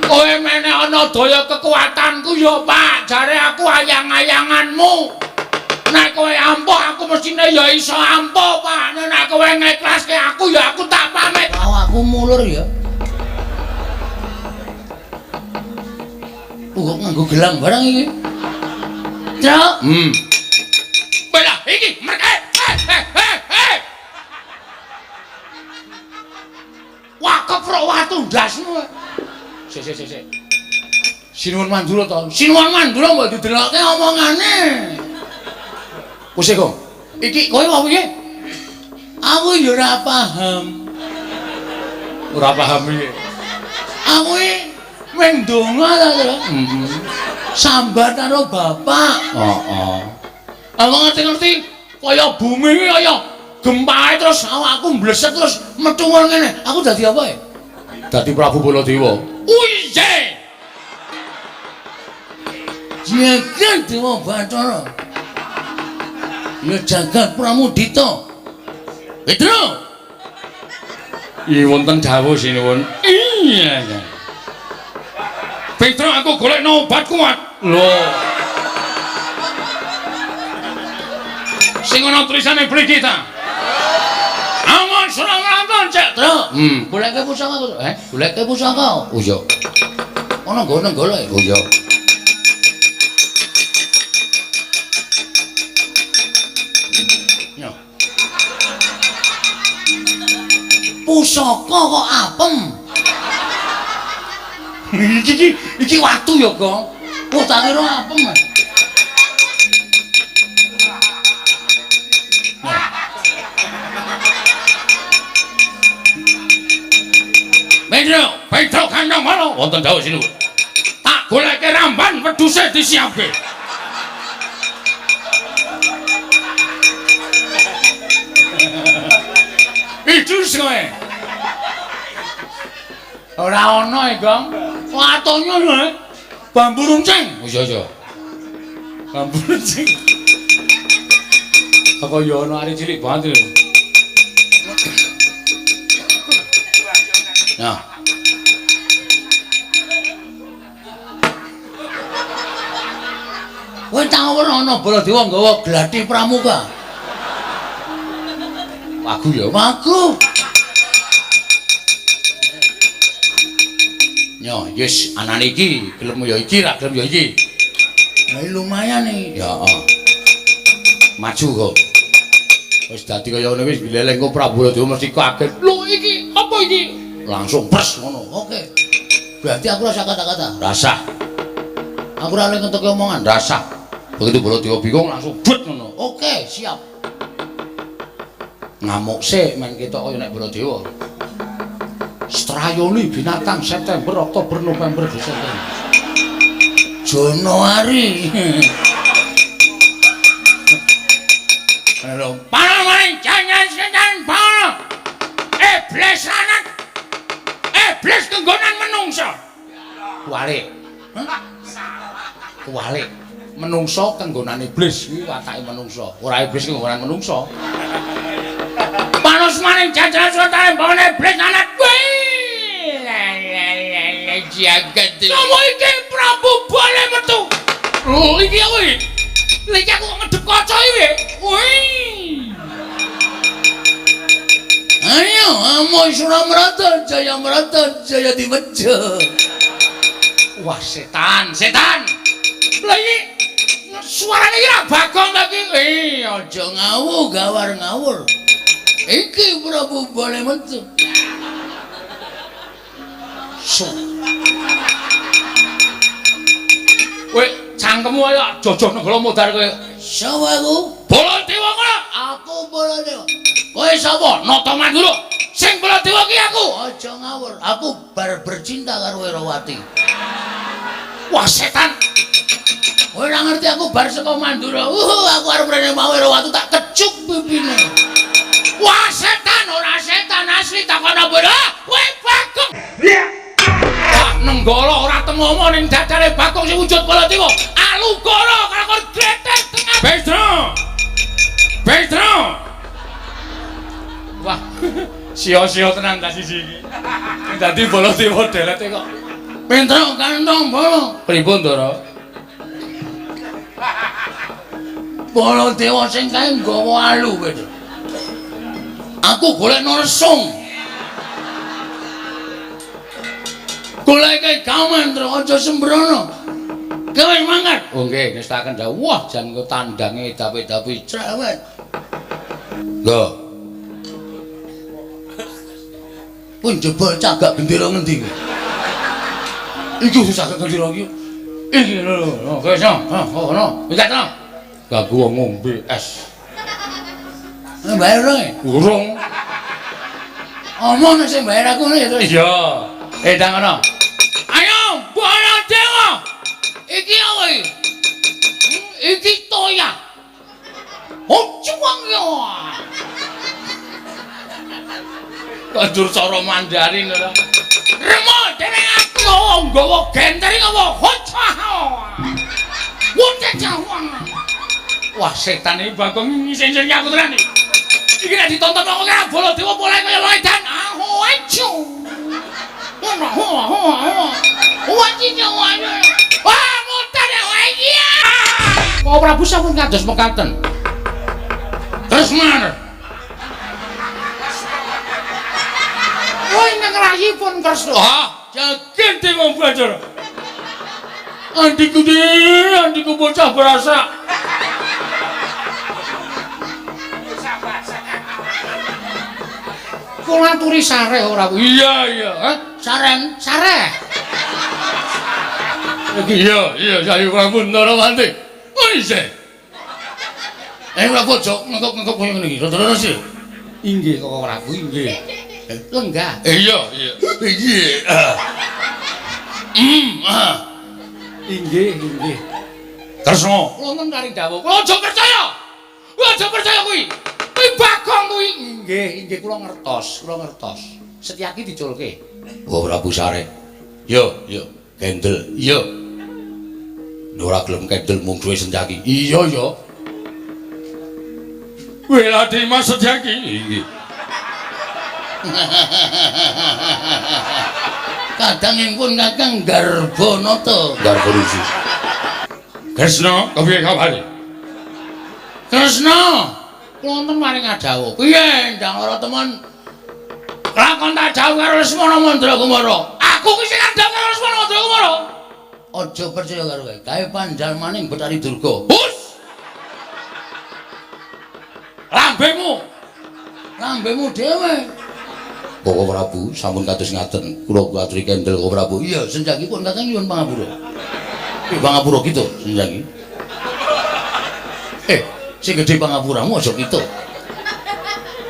Kowe mene ana daya kekuatanku ya, Pak. Jare aku ayang-ayanganmu. Nek kowe ampuh aku mestine ya iso ampuh, Pak. Nek kowe ngeklaske aku ya aku tak pamit. Awakku mulur ya. Kok nganggo gelang barang iki. Truk. Belah iki mereka. Hei. Wah, keprok watu ndasmu. Sik sik sik. Sinuwun Mandura to. Sinuwun Mandura mbok didelokke omongane. Wis kok. Iki kowe apa piye? Aku ya ora paham. Ora paham piye? Aku iki mung ndonga ta, Tru. Heeh. Sambat karo bapak. Heeh. Aku ngerti-ngerti kaya bumi iki kaya gempae terus awakku mblesek terus metu ngene. Aku dadi apa ya? Dadi Prabu Baladewa. Uye. Jagat Dewa Bathara. Ya jagat Pramudita. Petro. Iya wonten dawuh sinuwun. Iya. Petro aku golekno obat kuat. Lho. Sing ana tulisane mriki ta. Amun serang nonton cek. Tro. Goleke pusaka kok. Goleke pusaka. Oh iya. Ana nggone golek. Oh iya. Pusaka kok apem. Iki watu ya, Gong. Oh, tak kira apem. Petro, Petro kandang mana? Wonten dawuh sinuwun. Tak goleke ramban wedhuse disiapke. Idus kowe. Ora ana e, Gong. Watune lho. Bambu runcing. Oh iya iya. Ampun sing. Aku ya ana arek cilik banget lho. Nah. Kowe tau ora ana Baladewa nggawa gladi pramuka? Wagu ya. Wagu. Yo, yes, anane iki gelem ya iki, ra gelem ya iki. Lah lumayan iki. Ya, heeh. Maju kok. Wis dadi kaya ngene wis gleleng kok Prabu Baladewa mesti kaget. Lho iki apa iki? Langsung pres ngono. Oke. Berarti aku rasa kata-kata. Rasah. Aku ora oleh ngentuke omongan. Rasah. Begitu Baladewa bingung langsung but ngono. Oke, siap. Ngamuk sik men ketok kaya nek Baladewa. Strayoni binatang September, Oktober, November, Desember. Januari. Lho, pangan jangan setan pangan. Iblis anak. Iblis kenggonan menungso. Kuwalik. Hah? Kuwalik. Menungso kenggonan iblis kuwi watake menungso. Ora iblis kenggonan menungso. Panos maning jajaran sultan bangun iblis anak. Jagat. Sopo iki Prabu Bale metu? Lho iki apa iki? Lha iki aku kok ngedep kaca iki. Wih. Ayo, amo Suramrata, Jayamrata, Jayadimeja. Wah, setan, setan. Lha iki suarane iki ra Bagong ta iki? Aja ngawur, gawar ngawur. Iki Prabu Bale metu. Su. Kowe cangkemmu ayo jojoh negara modar kowe. Sapa aku? Baladewa ngono. Aku Baladewa. Kowe sapa? Nata Mandura. Sing Baladewa ki aku. Aja ngawur, aku bar bercinta karo Wirawati. Wah, setan. Kowe ora ngerti aku bar saka Mandura. Aku arep rene mau Wirawati tak kecup pipine. Wah, setan ora setan asli takono bola. Kowe Bagong. Wah, nenggala ora temomo ning dadane Bagong sing wujud Baladewa. Alugara kalakon gretek tengah. Bestra. Bestra. Wah, sia-sia tenan ta siji iki. Sing dadi Baladewa delete kok. Pinter kantong bala. Pripun, Ndara? Baladewa sing kae nggawa alu kowe. Aku golekno resung. Goleke gaman tru aja sembrono. Kowe mangkat. Oh nggih, ngestaken dawuh. Wah, jan kok tandange dapi-dapi cerewet. Lho. Pun jebol cagak gendera ngendi kowe? Iki cagak gendera iki. Iki lho, lho, kowe iso. Ha, ngono. Iki ta. Ganggu wong ngombe es. Bayar ora? Urung. Omong sing bayar aku ngono ya terus. Iya. Ndang ngono. Ayo, Baladewa. Iki apa iki? Iki toya. Oh, cuwang yo. Kanjur cara Mandarin ora. Remo dereng aku nggawa genter iki apa? Hocah. Wah, setan iki Bagong ngisin-isin aku tenan iki. Iki nek ditonton wong ora Baladewa polahe kaya edan. Aho acu. Wah, mutar ya iya. Kok Prabu sampun kados mekaten. Kresna. Wah, ingkang rahipun Kresna. Ah, jagen dewa Bathara. Andiku andiku bocah berasa. Kula aturi sareh ora. Iya, iya, hah? Sareng, sareh. Iki iya, iya saya Prabu Ndarawati. Oh isih. Prabu aja ngekok-ngekok koyo ngene iki. Rada-rada sih. Inggih Koko Prabu, inggih. Lenggah. Iya, iya. Iya. Inggih, inggih. Kresna, kula wonten karing dawuh. Kula aja percaya. Kula aja percaya kuwi. Kuwi Bagong kuwi. Inggih, inggih kula ngertos, kula ngertos. Setyaki diculke. Oh Prabu Sare. Yo, yo, gendel. Yo. Ora gelem kendel mungsuhe Senjaki. Iya ya. Weladi Mas Senjaki. Inggih. Kadangipun Kakang Garbanata. Garba Risi. Kresna, kepiye kabare? Kresna, kula wonten maring adawuh. Piye Ndang Lara Temon? Lakon tak dawuh karo Lesmana Mandra Kumara. Aku ki sing ngandhap karo Lesmana Mandra Kumara. Aja percaya karo kowe. Kae panjalmaning Bathari Durga. Hus. Lambemu. Lambemu dhewe. Koko Prabu sampun kados ngaten. Kula aturi kendel Koko Prabu. Iya, Senjaki pun Kakang nyuwun pangapura. Pangapura kita Senjaki. Sing gedhe pangapuramu aja kita.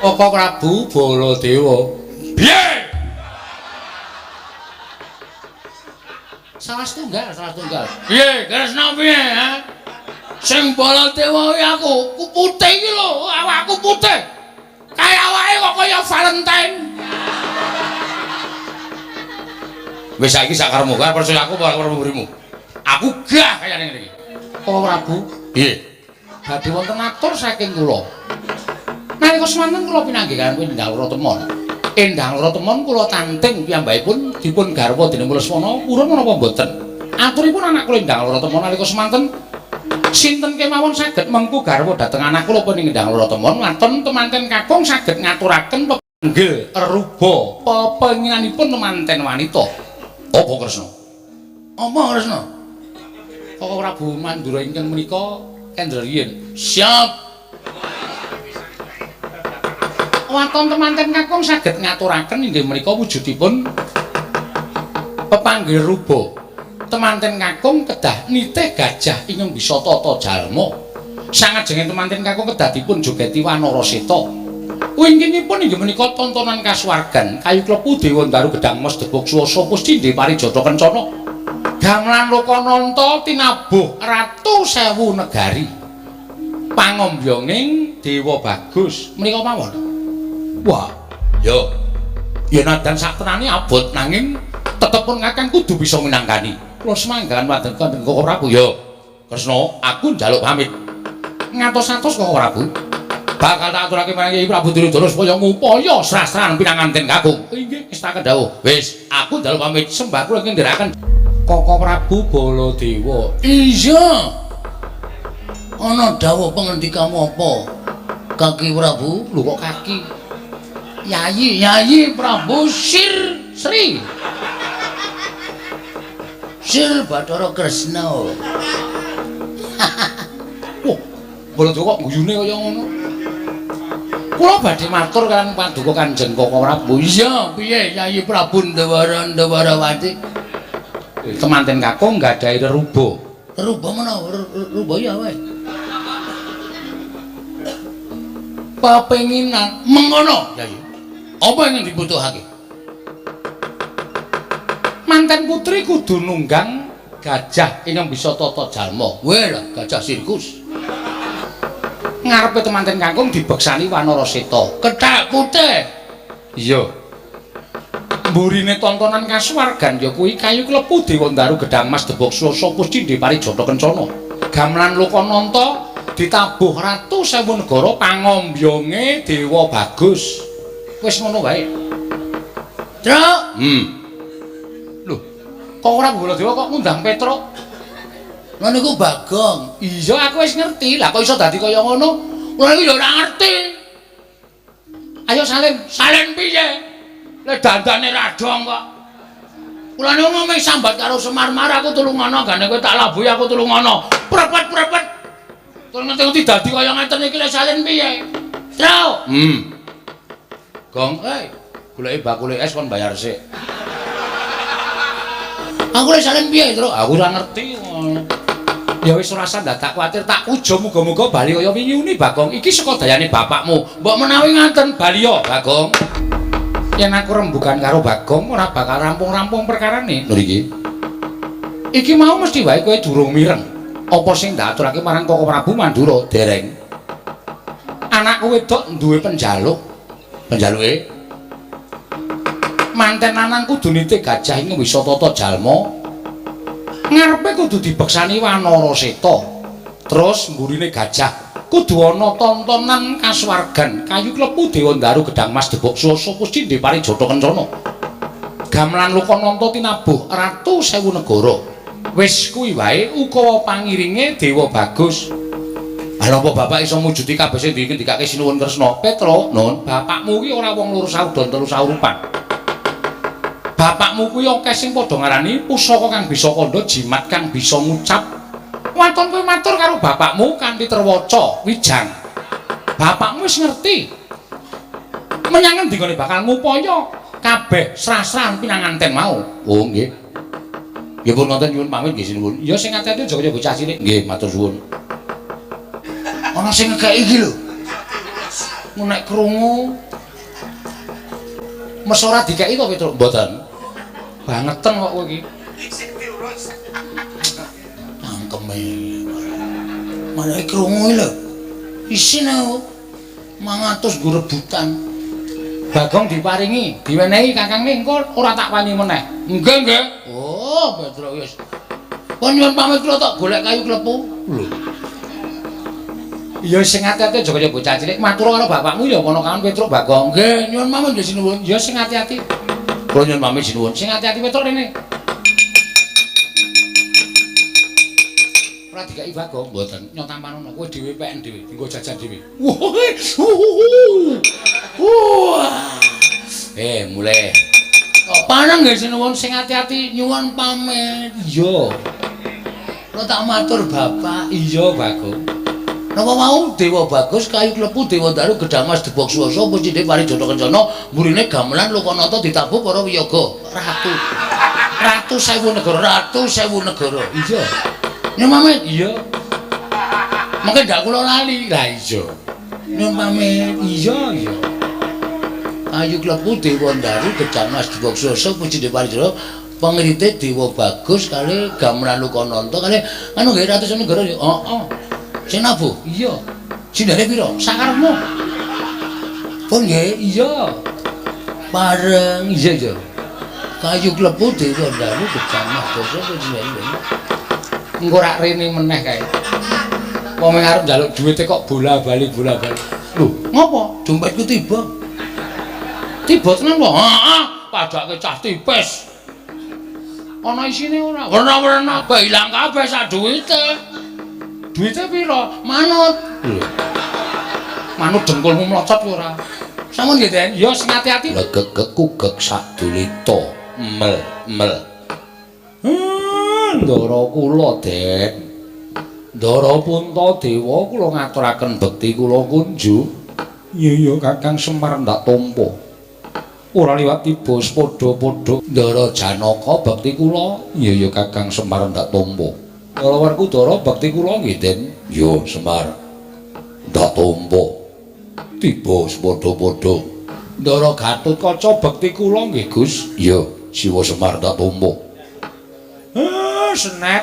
Koko Prabu Baladewa. Piye? Salah setunggal, salah setunggal. Piye, Kresna piye, ha? Sing Baladewa kuwi aku, ku putih iki lho, awakku putih. Kaya awake kok kaya Valentine. Wis saiki sakarepmu, arep percaya aku apa arep mburimu? Aku gah kayane ngene iki. Koko Prabu, Piye? Badhe wonten atur saking kula. Nalika semanten kula pinanggih kaliyan Endang Lara Temon. Endang Lara Temon kula tanting piyambakipun dipun garwa dening Lesmana purun menapa mboten. Aturipun anak kula Endang Lara Temon nalika semanten sinten kemawon saged mengku garwa dhateng anak kula punika Endang Lara Temon waton temanten kakung saged ngaturaken pepanggil ruba pepenginanipun temanten wanita. Apa Kresna? Apa Kresna? Koko Prabu Mandura ingkang menika kendel riyin. Siap. Waton temanten kakung saged ngaturaken inggih menika wujudipun pepanggil ruba. Temanten kakung kedah nitih gajah ingkang bisa tata jalma. Sangajenge temanten kakung kedah dipun jogeti wanara seta. Wingkingipun inggih menika tontonan kasuwargan kayu klepu dewa ndaru gedang mas debog swasa pusti parijata kencana. Gamelan Lokananta tinabuh ratu sewu negari. Pangombyonging Dewa Bagus menika mawon. Wah, yo. Yen nadan saktenane abot nanging tetep pun kakang kudu bisa minangkani. Kula semanggahan wonten Koko Prabu yo. Kresna, aku njaluk pamit. Ngatos-atos Koko Prabu. Bakal tak aturake marang Kyai Prabu Duryudana supaya ngupaya srasran pinanganten kakung. Inggih, ngestaken dawuh. Wis, aku njaluk pamit sembah kula ingkang ndherekaken Koko Prabu Baladewa. Iya. Ana dawuh pangendikamu apa? Kaki Prabu, lho kok kaki? Yayi, Yayi Prabu Sir Sri. Sir Bathara Kresna. Wah, Baladewa kok guyune kaya ngono. Kula badhe matur kaliyan paduka Kanjeng Koko Prabu. Iya, piye Yayi Prabu Ndawara Ndawarawati? Temanten kakung nggadahi reruba. Reruba menapa? Reruba ya wae. Pepenginan mengono, Yayi. Apa ingkang dibutuhake? Manten putri kudu nunggang gajah ingkang bisa tata jalma. Weh lah, gajah sirkus. Ngarepe temanten kakung dibeksani wanara seta. Kethek putih. Iya. Mburine tontonan kasuwargan ya kuwi kayu klepu dewa ndaru gedang mas debog swasa pusti parijata kencana. Gamelan Lokananta ditabuh ratu sewu negara pangombyonge Dewa Bagus. Wis ngono wae. Truk. Lho, kok ora Baladewa kok ngundang Petruk? Lha niku Bagong. Iya, aku wis ngerti. Lah kok iso dadi kaya ngono? Kula niku ya ora ngerti. Ayo salin. Salin piye? Lah dandane ra dong kok. Kula niku ngomong sambat karo Semar-mar aku tulungono gane kowe tak labuhi aku tulungono. Prepet-prepet. Terus ngerti-ngerti dadi kaya ngeten iki lek salin piye? Truk. Gong, goleki bakule es kon bayar sik. Aku lek salin piye, Truk? Aku ora ngerti. Ya wis ora usah dadak kuwatir, tak ujo muga-muga bali kaya wingi uni Bagong. Iki saka dayane bapakmu. Mbok menawi ngaten bali yo, Bagong. Yen aku rembugan karo Bagong ora bakal rampung-rampung perkarane. Lho iki. Iki mau mesti wae kowe durung mireng. Apa sing ndak aturake marang Koko Prabu Mandura? Dereng. Anakku wedok duwe penjaluk. Penjaluke manten lanang kudu nitih gajah ing wisa tata jalma. Ngarepe kudu dibeksani Wanara Seta. Terus mburine gajah kudu ana tontonan kasuwargan kayu klepu Dewa Ndaru gedang mas debok swasa pusti parijata kencana. Gamelan Lokananta tinabuh ratu sewu negara. Wis kuwi wae ukawa pangiringe Dewa Bagus. Lha apa bapak iso mujudi kabeh sing dikendikake Sinuwun Kresna? Petro, Nun, bapakmu kuwi ora wong loro saudon telu saurupan. Bapakmu kuwi akeh sing padha ngarani pusaka kang bisa kandha jimat kang bisa ngucap. Waton kowe matur karo bapakmu kanthi terwaca wijang. Bapakmu wis ngerti. Menyang endi gone bakal ngupaya kabeh srah-srahan pinanganten mau. Oh nggih. Nggih pun ngoten nyuwun pamit nggih sinuwun. Ya sing ati-ati aja kaya bocah cilik. Nggih, matur suwun. Ana sing ngekeki iki lho. Nek krungu mes ora dikeki to Petro? Mboten. Bangeten kok kowe iki. Cangkeme. Malah krungu iki lho. Isin aku. 500 nggo rebutan. Bagong diparingi, diwenehi kakangne engko ora tak wani meneh. Nggih, nggih. Oh, Petro wis. Pun nyuwun pamit kula tok golek kayu klepu. Lho. Ya sing ati-ati aja kaya bocah cilik. Matur karo bapakmu ya kono kawan Petruk Bagong. Nggih, nyuwun pamit nggih sinuwun. Ya sing ati-ati. Kula nyuwun pamit sinuwun. Sing ati-ati Petruk rene. Ora dikeki Bagong, mboten. Nyotamanono kowe dhewe peken dhewe, nggo jajan dhewe. Wah. Mulai. Paneng nggih sinuwun sing ati-ati nyuwun pamit. Iya. Kula tak matur bapak. Iya, Bagong. Napa mau Dewa Bagus kayu klepu Dewa Daru gedang mas debok swasa pucine parijata kencana mburine gamelan Lokanata ditabuh para wiyaga ratu. Ratu sewu negara, ratu sewu negara. Iya. Nyuwun pamit. Iya. Mengke ndak kula lali. Lah iya. Nyuwun pamit. Iya, iya. Kayu klepu Dewa Daru gedang mas debok swasa pucine parijata pengrite Dewa Bagus kali gamelan Lokanata kali anu nggih ratu sewu negara. Heeh. Sing nabuh? Iya. Sindhane pira? Sakarepmu. Pun nggih? Iya. Pareng. Iya, iya. Kayu klepu Dewa Daru gedang mas basa pujiane. Engko rak rene meneh kae. Wong arep njaluk duwite kok bola-bali bola-bali. Lho, ngopo? Dompetku tiba. Tiba tenan po? Heeh, padake cah tipis. Ana isine ora? Werna-werna kabeh ilang kabeh sak duwite. Duite pira? Manut. Lho. Manut dengkulmu mlocot kowe ora? Sampun nggih, Den. Ya sing ati-ati. Legegek kugek sadulita. Mel mel. Ndara kula, Den. Ndara Puntadewa kula ngaturaken bekti kula kunjuk. Iya iya Kakang Semar ndak tampa. Ora liwat tiba padha-padha. Ndara Janaka bekti kula. Iya iya Kakang Semar ndak tampa. Ndara Werkudara bekti kula nggih, Den. Ya Semar. Ndak tampa. Tiba padha-padha. Ndara Gatotkaca bekti kula nggih, Gus. Ya, Siwa Semar ndak tampa. Senet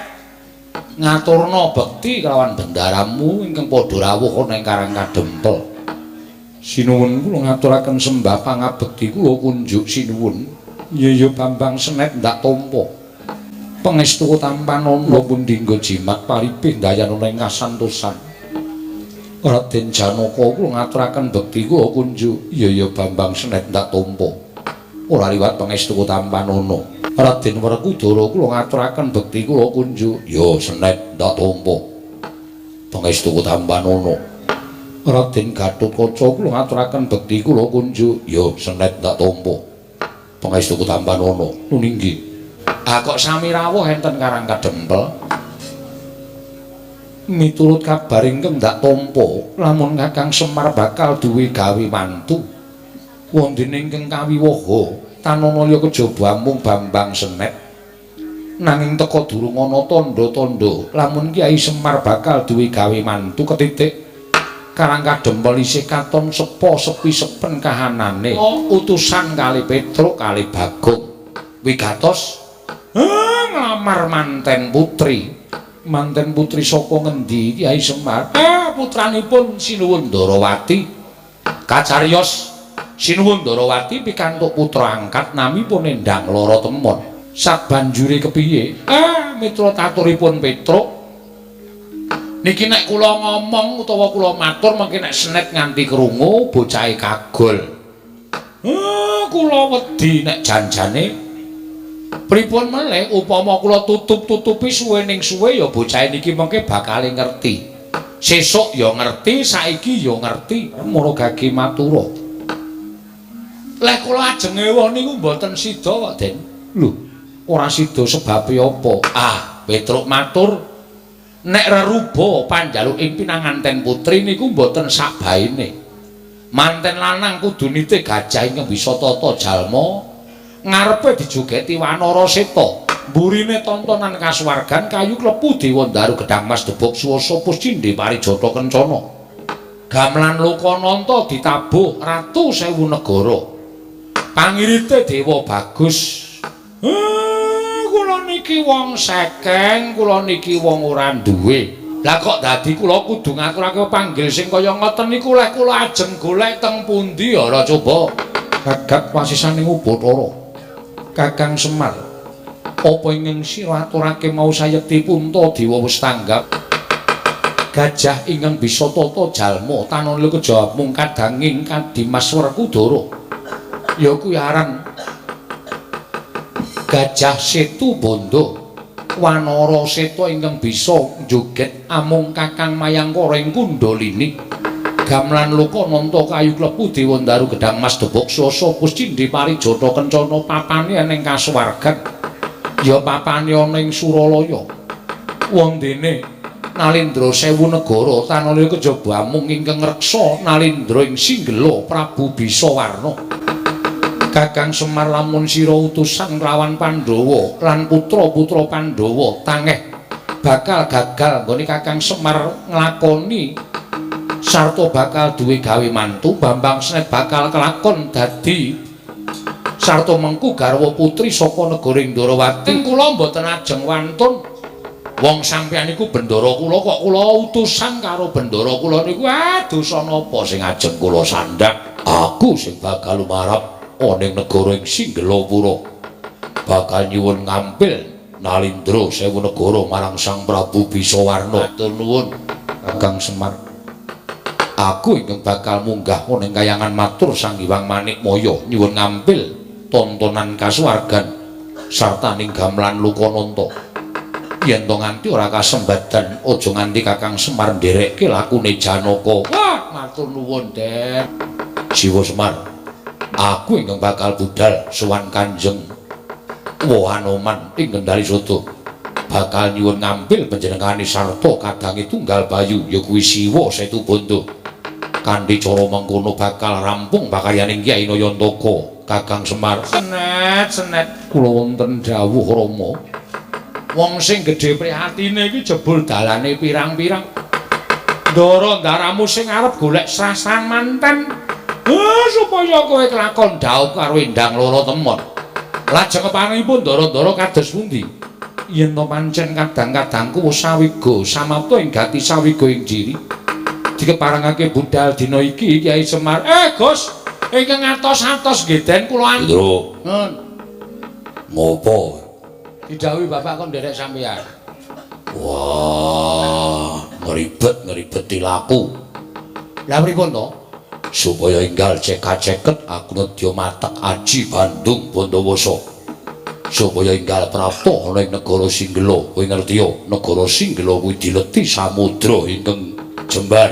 ngaturna bekti kelawan bendaramu ingkang padha rawuh ana ing Karang Kadempel. Sinuwun kula ngaturaken sembah pangabekti kula kunjuk sinuwun. Ya ya Bambang Senet ndak tampa. Pangestu tampanana pundi nggo jimat paripih ndayanana ing kasantosan. Raden Janaka kula ngaturaken bekti kula kunjuk. Ya ya Bambang Senet ndak tampa. Ora liwat pangestu tampanana. Raden Werkudara kula ngaturaken bekti kula kunjuk. Ya Senet ndak tampa. Pangestu tampanana. Raden Gatotkaca kula ngaturaken bekti kula kunjuk. Ya Senet ndak tampa. Pangestu tampanana. Nuninggi. Ah kok sami rawuh enten Karang Kadempel. Miturut kabar ingkang ndak tampa, lamun Kakang Semar bakal duwe gawe mantu. Wondene ingkang kawiwaha tanana liya kejaba amung Bambang Senet. Nanging teka durung ana tandha-tandha lamun Kyai Semar bakal duwe gawe mantu ketitik Karang Kadempel isih katon sepo sepi sepen kahanane. Utusan kali Petruk kali Bagong wigatos nglamar manten putri. Manten putri saka ngendi Kyai Semar? Putranipun Sinuwun Ndarawati. Kacariyos Sinuwun Ndarawati pikantuk putra angkat namipun Endang Lara Temon. Sabanjure kepiye? Ah, mitra taturipun Petruk. Niki nek kula ngomong utawa kula matur mengki nek senet nganti krungu bocahe kagol. Kula wedi nek janjane pripun melih upama kula tutup-tutupi suwe ning suwe ya bocahe niki mengke bakal ngerti. Sesuk ya ngerti, saiki ya ngerti. Mara gage matura. Leh kula ajeng ewuh niku mboten sida kok, Den. Lho, ora sida sebabe apa? Ah, Petruk matur, nek reruba panjaluking pinanganten putri niku mboten sakbaene. Manten lanang kudu nitih gajah ingkang bisa tata jalma, ngarepe dijogeti wanara seta. Mburine tontonan kasuwargan kayu klepu dewa ndaru gedang mas debok suwasa puscindhe parijata kencana. Gamelan Lokananta ditabuh ratu sewu negara. Pangirite dewa bagus. Kula niki wong sekeng, kula niki wong ora duwe. Lah kok dadi kula kudu ngaturake panggil sing kaya ngoten niku leh kula ajeng golek teng pundi ora coba. Gagak wasisaning Ubathara. Kakang Semar, apa ingkang sira aturake mau sayekti Puntadewa wis tanggap? Gajah ingkang bisa tata jalma tanana kejawab mung kadanging Kadimas Werkudara. Ya kuwi aran Gajah Setu Bandha. Wanara seta ingkang bisa njoget amung Kakang Mayangkara ing Kundalini. Gamelan Lokananta kayu klepu dewa ndaru gedang mas debok swasa puscindhe parijata kencana papane ning kasuwargan. Ya papane ana ing Suralaya. Wondene Nalindra sewu negara tanana kejaba amung ingkang ngreksa Nalindra ing Singgela Prabu Bisawarna. Kakang Semar lamun sira utusan nglawan Pandhawa lan putra-putra Pandhawa tangeh bakal gagal nggone Kakang Semar nglakoni sarta bakal duwe gawe mantu. Bambang Senet bakal kelakon dadi sarta mengku garwa putri saka negara Ndrawati. Kula mboten ajeng wantun. Wong sampeyan niku bendara kula kok kula utusan karo bendara kula niku dosa napa sing ajeng kula sandhak? Aku sing bakal lumarap ana ing negara ing Singgelapura. Bakal nyuwun ngampil Nalindra sewu negara marang Sang Prabu Bisawarna. Matur nuwun Kakang Semar. Aku ingkang bakal munggah ana ing kayangan matur Sang Hyang Manikmaya nyuwun ngampil tontonan kasuwargan sarta ning gamelan Lokananta. Yen to nganti ora kasembadan aja nganti Kakang Semar nderekke lakune Janaka. Wah, matur nuwun, Den. Siwa Semar, aku ingkang bakal budal sowan Kanjeng Wahanoman ing Kendali Sodo. Bakal nyuwun ngampil panjenengane sarta kadange tunggal bayu ya kuwi Siwa Setubandha. Kanthi cara mengkono bakal rampung pakaryaning Kyai Nayantaka. Kakang Semar, senet senet kula wonten dawuh Rama. Wong sing gedhe prihatine iki jebul dalane pirang-pirang. Ndara ndaramu sing arep golek srasan manten. Supaya kowe kelakon dhaup karo Endang Loro Temon. Lajeng keparengipun ndara-ndara kados pundi? Yen to pancen kadang-kadangku wis sawiga samapta ing gati sawiga ing jiri. Dikeparengake budal dina iki Kyai Semar. Gus, ingkang atos-atos nggih Den kula Ndro. Nun. Ngopo? Didhawuhi bapak kon nderek sampeyan. Wah, ngribet-ngribeti laku. Lah pripun to? Supaya enggal cekak-ceket aku nedya matek aji Bandung Bondowoso. Supaya enggal prapta ana ing negara Singgela. Kowe ngerti ya, negara Singgela kuwi dileti samudra ingkang jembar.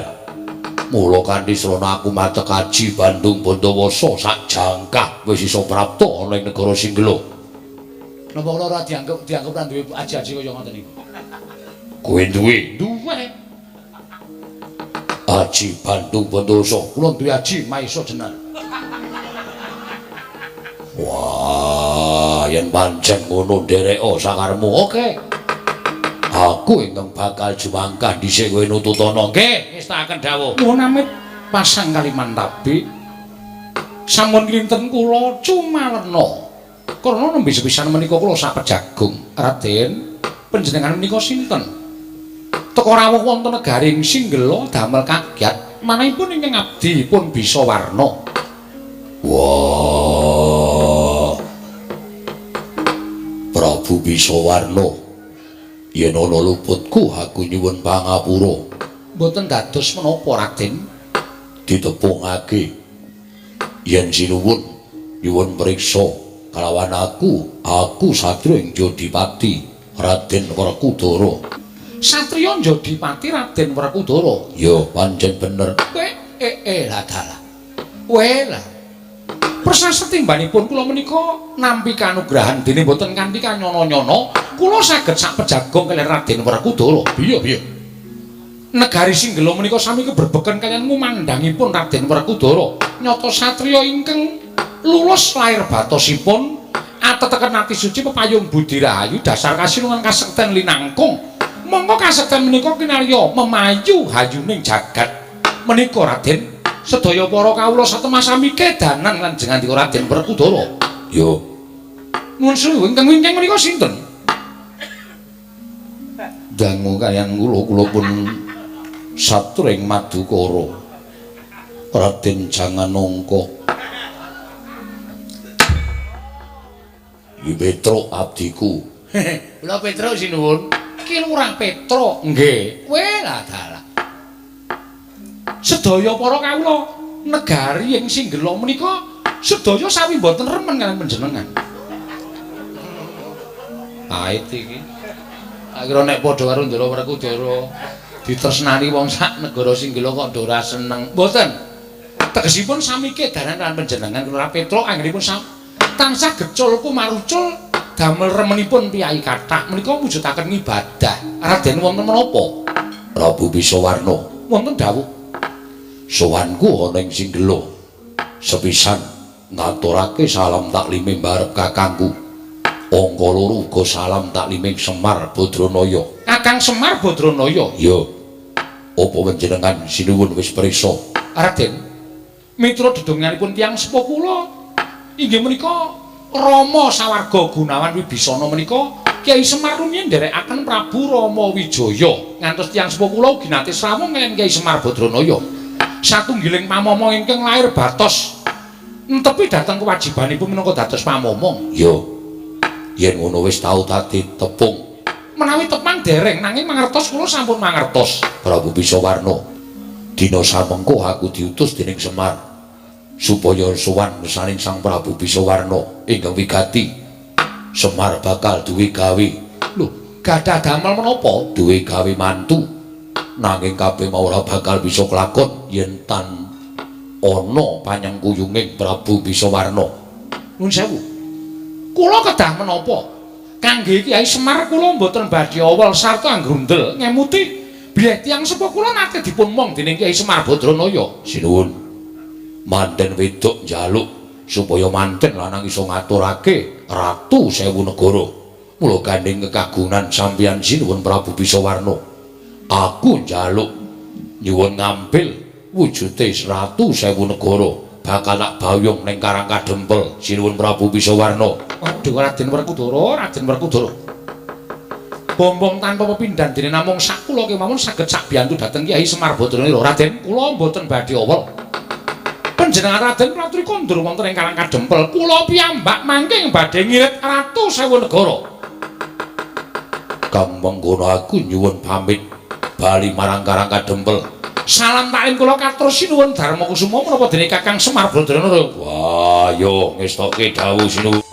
Mula kanthi srana aku matek aji Bandung Bondowoso sak jangkah wis iso prapta ana ing negara Singgela. Napa kula ora dianggep ra duwe aji-aji kaya ngoten niku? Kowe duwe? Duwe. Aji Bandung Bondowoso. Kula duwe aji Maesa Jenar. Wah, yen pancen ngono ndereka sakarepmu. Oke. Aku ingkang bakal jumangkah dhisik kowe nututana. Nggih, ngestakaken dawuh. Nuwun amit pasang Kalimantabi. Sampun kinten kula cumalena. Karena nembe sepisan menika kula sapejagung. Raden, panjenengan menika sinten? Teka rawuh wonten negaring Singgela damel kagyat manahipun ingkang abdi pun bisa warna. Wah. Prabu Bisawarna, yen ana luputku aku nyuwun pangapura. Mboten dados menapa, Raden? Ditepungake yen sinuwun nyuwun priksa kalawan aku, aku satriya ing Jodipati Raden Werkudara. Satriya Jodipati Raden Werkudara? Ya, pancen bener. Lah dalah. Kowe lah. Prasasetimbanipun kula menika nampi kanugrahan dene mboten kanthi kanyono-nyono, kula saged sak pejagong kaliyan Raden Werkudara. Piye piye? Negari Singgela menika sami keberbeken kaliyan ngumandhangipun Raden Werkudara. Nyata satriya ingkang lulus lair batosipun ateteken ati suci pepayung budi rahayu dasar kasinungan kasekten linangkung. Monggo kasekten menika kinarya memayu hayuning jagat menika Raden. Sedaya para kawula satemah sami kedanan lan jengandika Raden Werkudara. Ya. Nuwun sewu, ingkang wingking menika sinten? Dangu kaliyan kula, kula pun satring Madukara. Raden Janganangka. Iki Petruk abdiku. Kula Petruk sinuwun. Ki Lurah Petruk. Nggih. Kowe lah dalah. Sedaya para kawula negari ing Singgela menika sedaya sami mboten remen kaliyan panjenengan. Pait iki. Tak kira nek padha karo Ndara Werkudara ditresnani wong sak negara Singgela kok ora seneng. Mboten. Tegesipun sami kedanan lan panjenengan Lurah Petruk anggenipun tansah gecul kumarucul damel remenipun piyai kathah menika mujudaken ngibadah. Raden wonten menapa? Prabu Bisawarna wonten dawuh. Sowanku ana ing Singgela. Sepisan ngaturake salam taklime mbarep kakangku. Angka loro uga salam taklime Semar Badranaya. Kakang Semar Badranaya? Ya. Apa panjenengan sinuwun wis prisa? Raden, mitra dedonganipun tiyang sepuh kula inggih menika Rama Sawarga Gunawan Wibisana menika Kyai Semar rumiyin nderekaken Prabu Rama Wijaya. Ngantos tiyang sepuh kula ugi nate srawung kaliyan Kyai Semar Badranaya. Satunggiling pamomong ingkang lair batos entepi dhateng kewajibanipun minangka dados pamomong. Ya. Yen ngono wis tau dadi tepung. Menawi tepang dereng nanging mangertos kula sampun mangertos. Prabu Bisawarna, dina samengko aku diutus dening Semar supaya sowan ngesaning Sang Prabu Bisawarna ingkang wigati. Semar bakal duwe gawe. Lho, gadah damel menapa? Duwe gawe mantu. Nanging kabeh mau ora bakal bisa kelakon yen tan ana panyengkuyunging Prabu Bisawarna. Nuwun sewu. Kula kedah menapa? Kangge Kyai Semar kula mboten badhe awel sarta anggrundel ngemuti bilih tiyang sepuh kula nate dipun mong dening Kyai Semar Badranaya. Sinuwun. Manten wedok njaluk supaya manten lanang iso ngaturake ratu sewu negara. Mula gandeng kekagunan sampeyan sinuwun Prabu Bisawarna. Aku njaluk nyuwun ngambil wujute ratu sewu negara bakal tak bayung ning Karang Kadempel sinuwun Prabu Bisawarna. Waduh, Raden Werkudara, Raden Werkudara. Bombong tanpa pepindhan dene namung sak kula kemawon saged sak biyantu dhateng Kyai Semar Badranaya. Raden, kula mboten badhe awel. Panjenengan Raden Pratri kondur wonten ing Karang Kadempel, kula piyambak mangke badhe ngirit ratu sewu negara. Kang mengkono aku nyuwun pamit bali marang Karang Kadempel. Salam taklim kula katur sinuwun Darma Kusuma menapa dene Kakang Semar Badranaya. Wah, yo ngestokke dawuh sinuwun.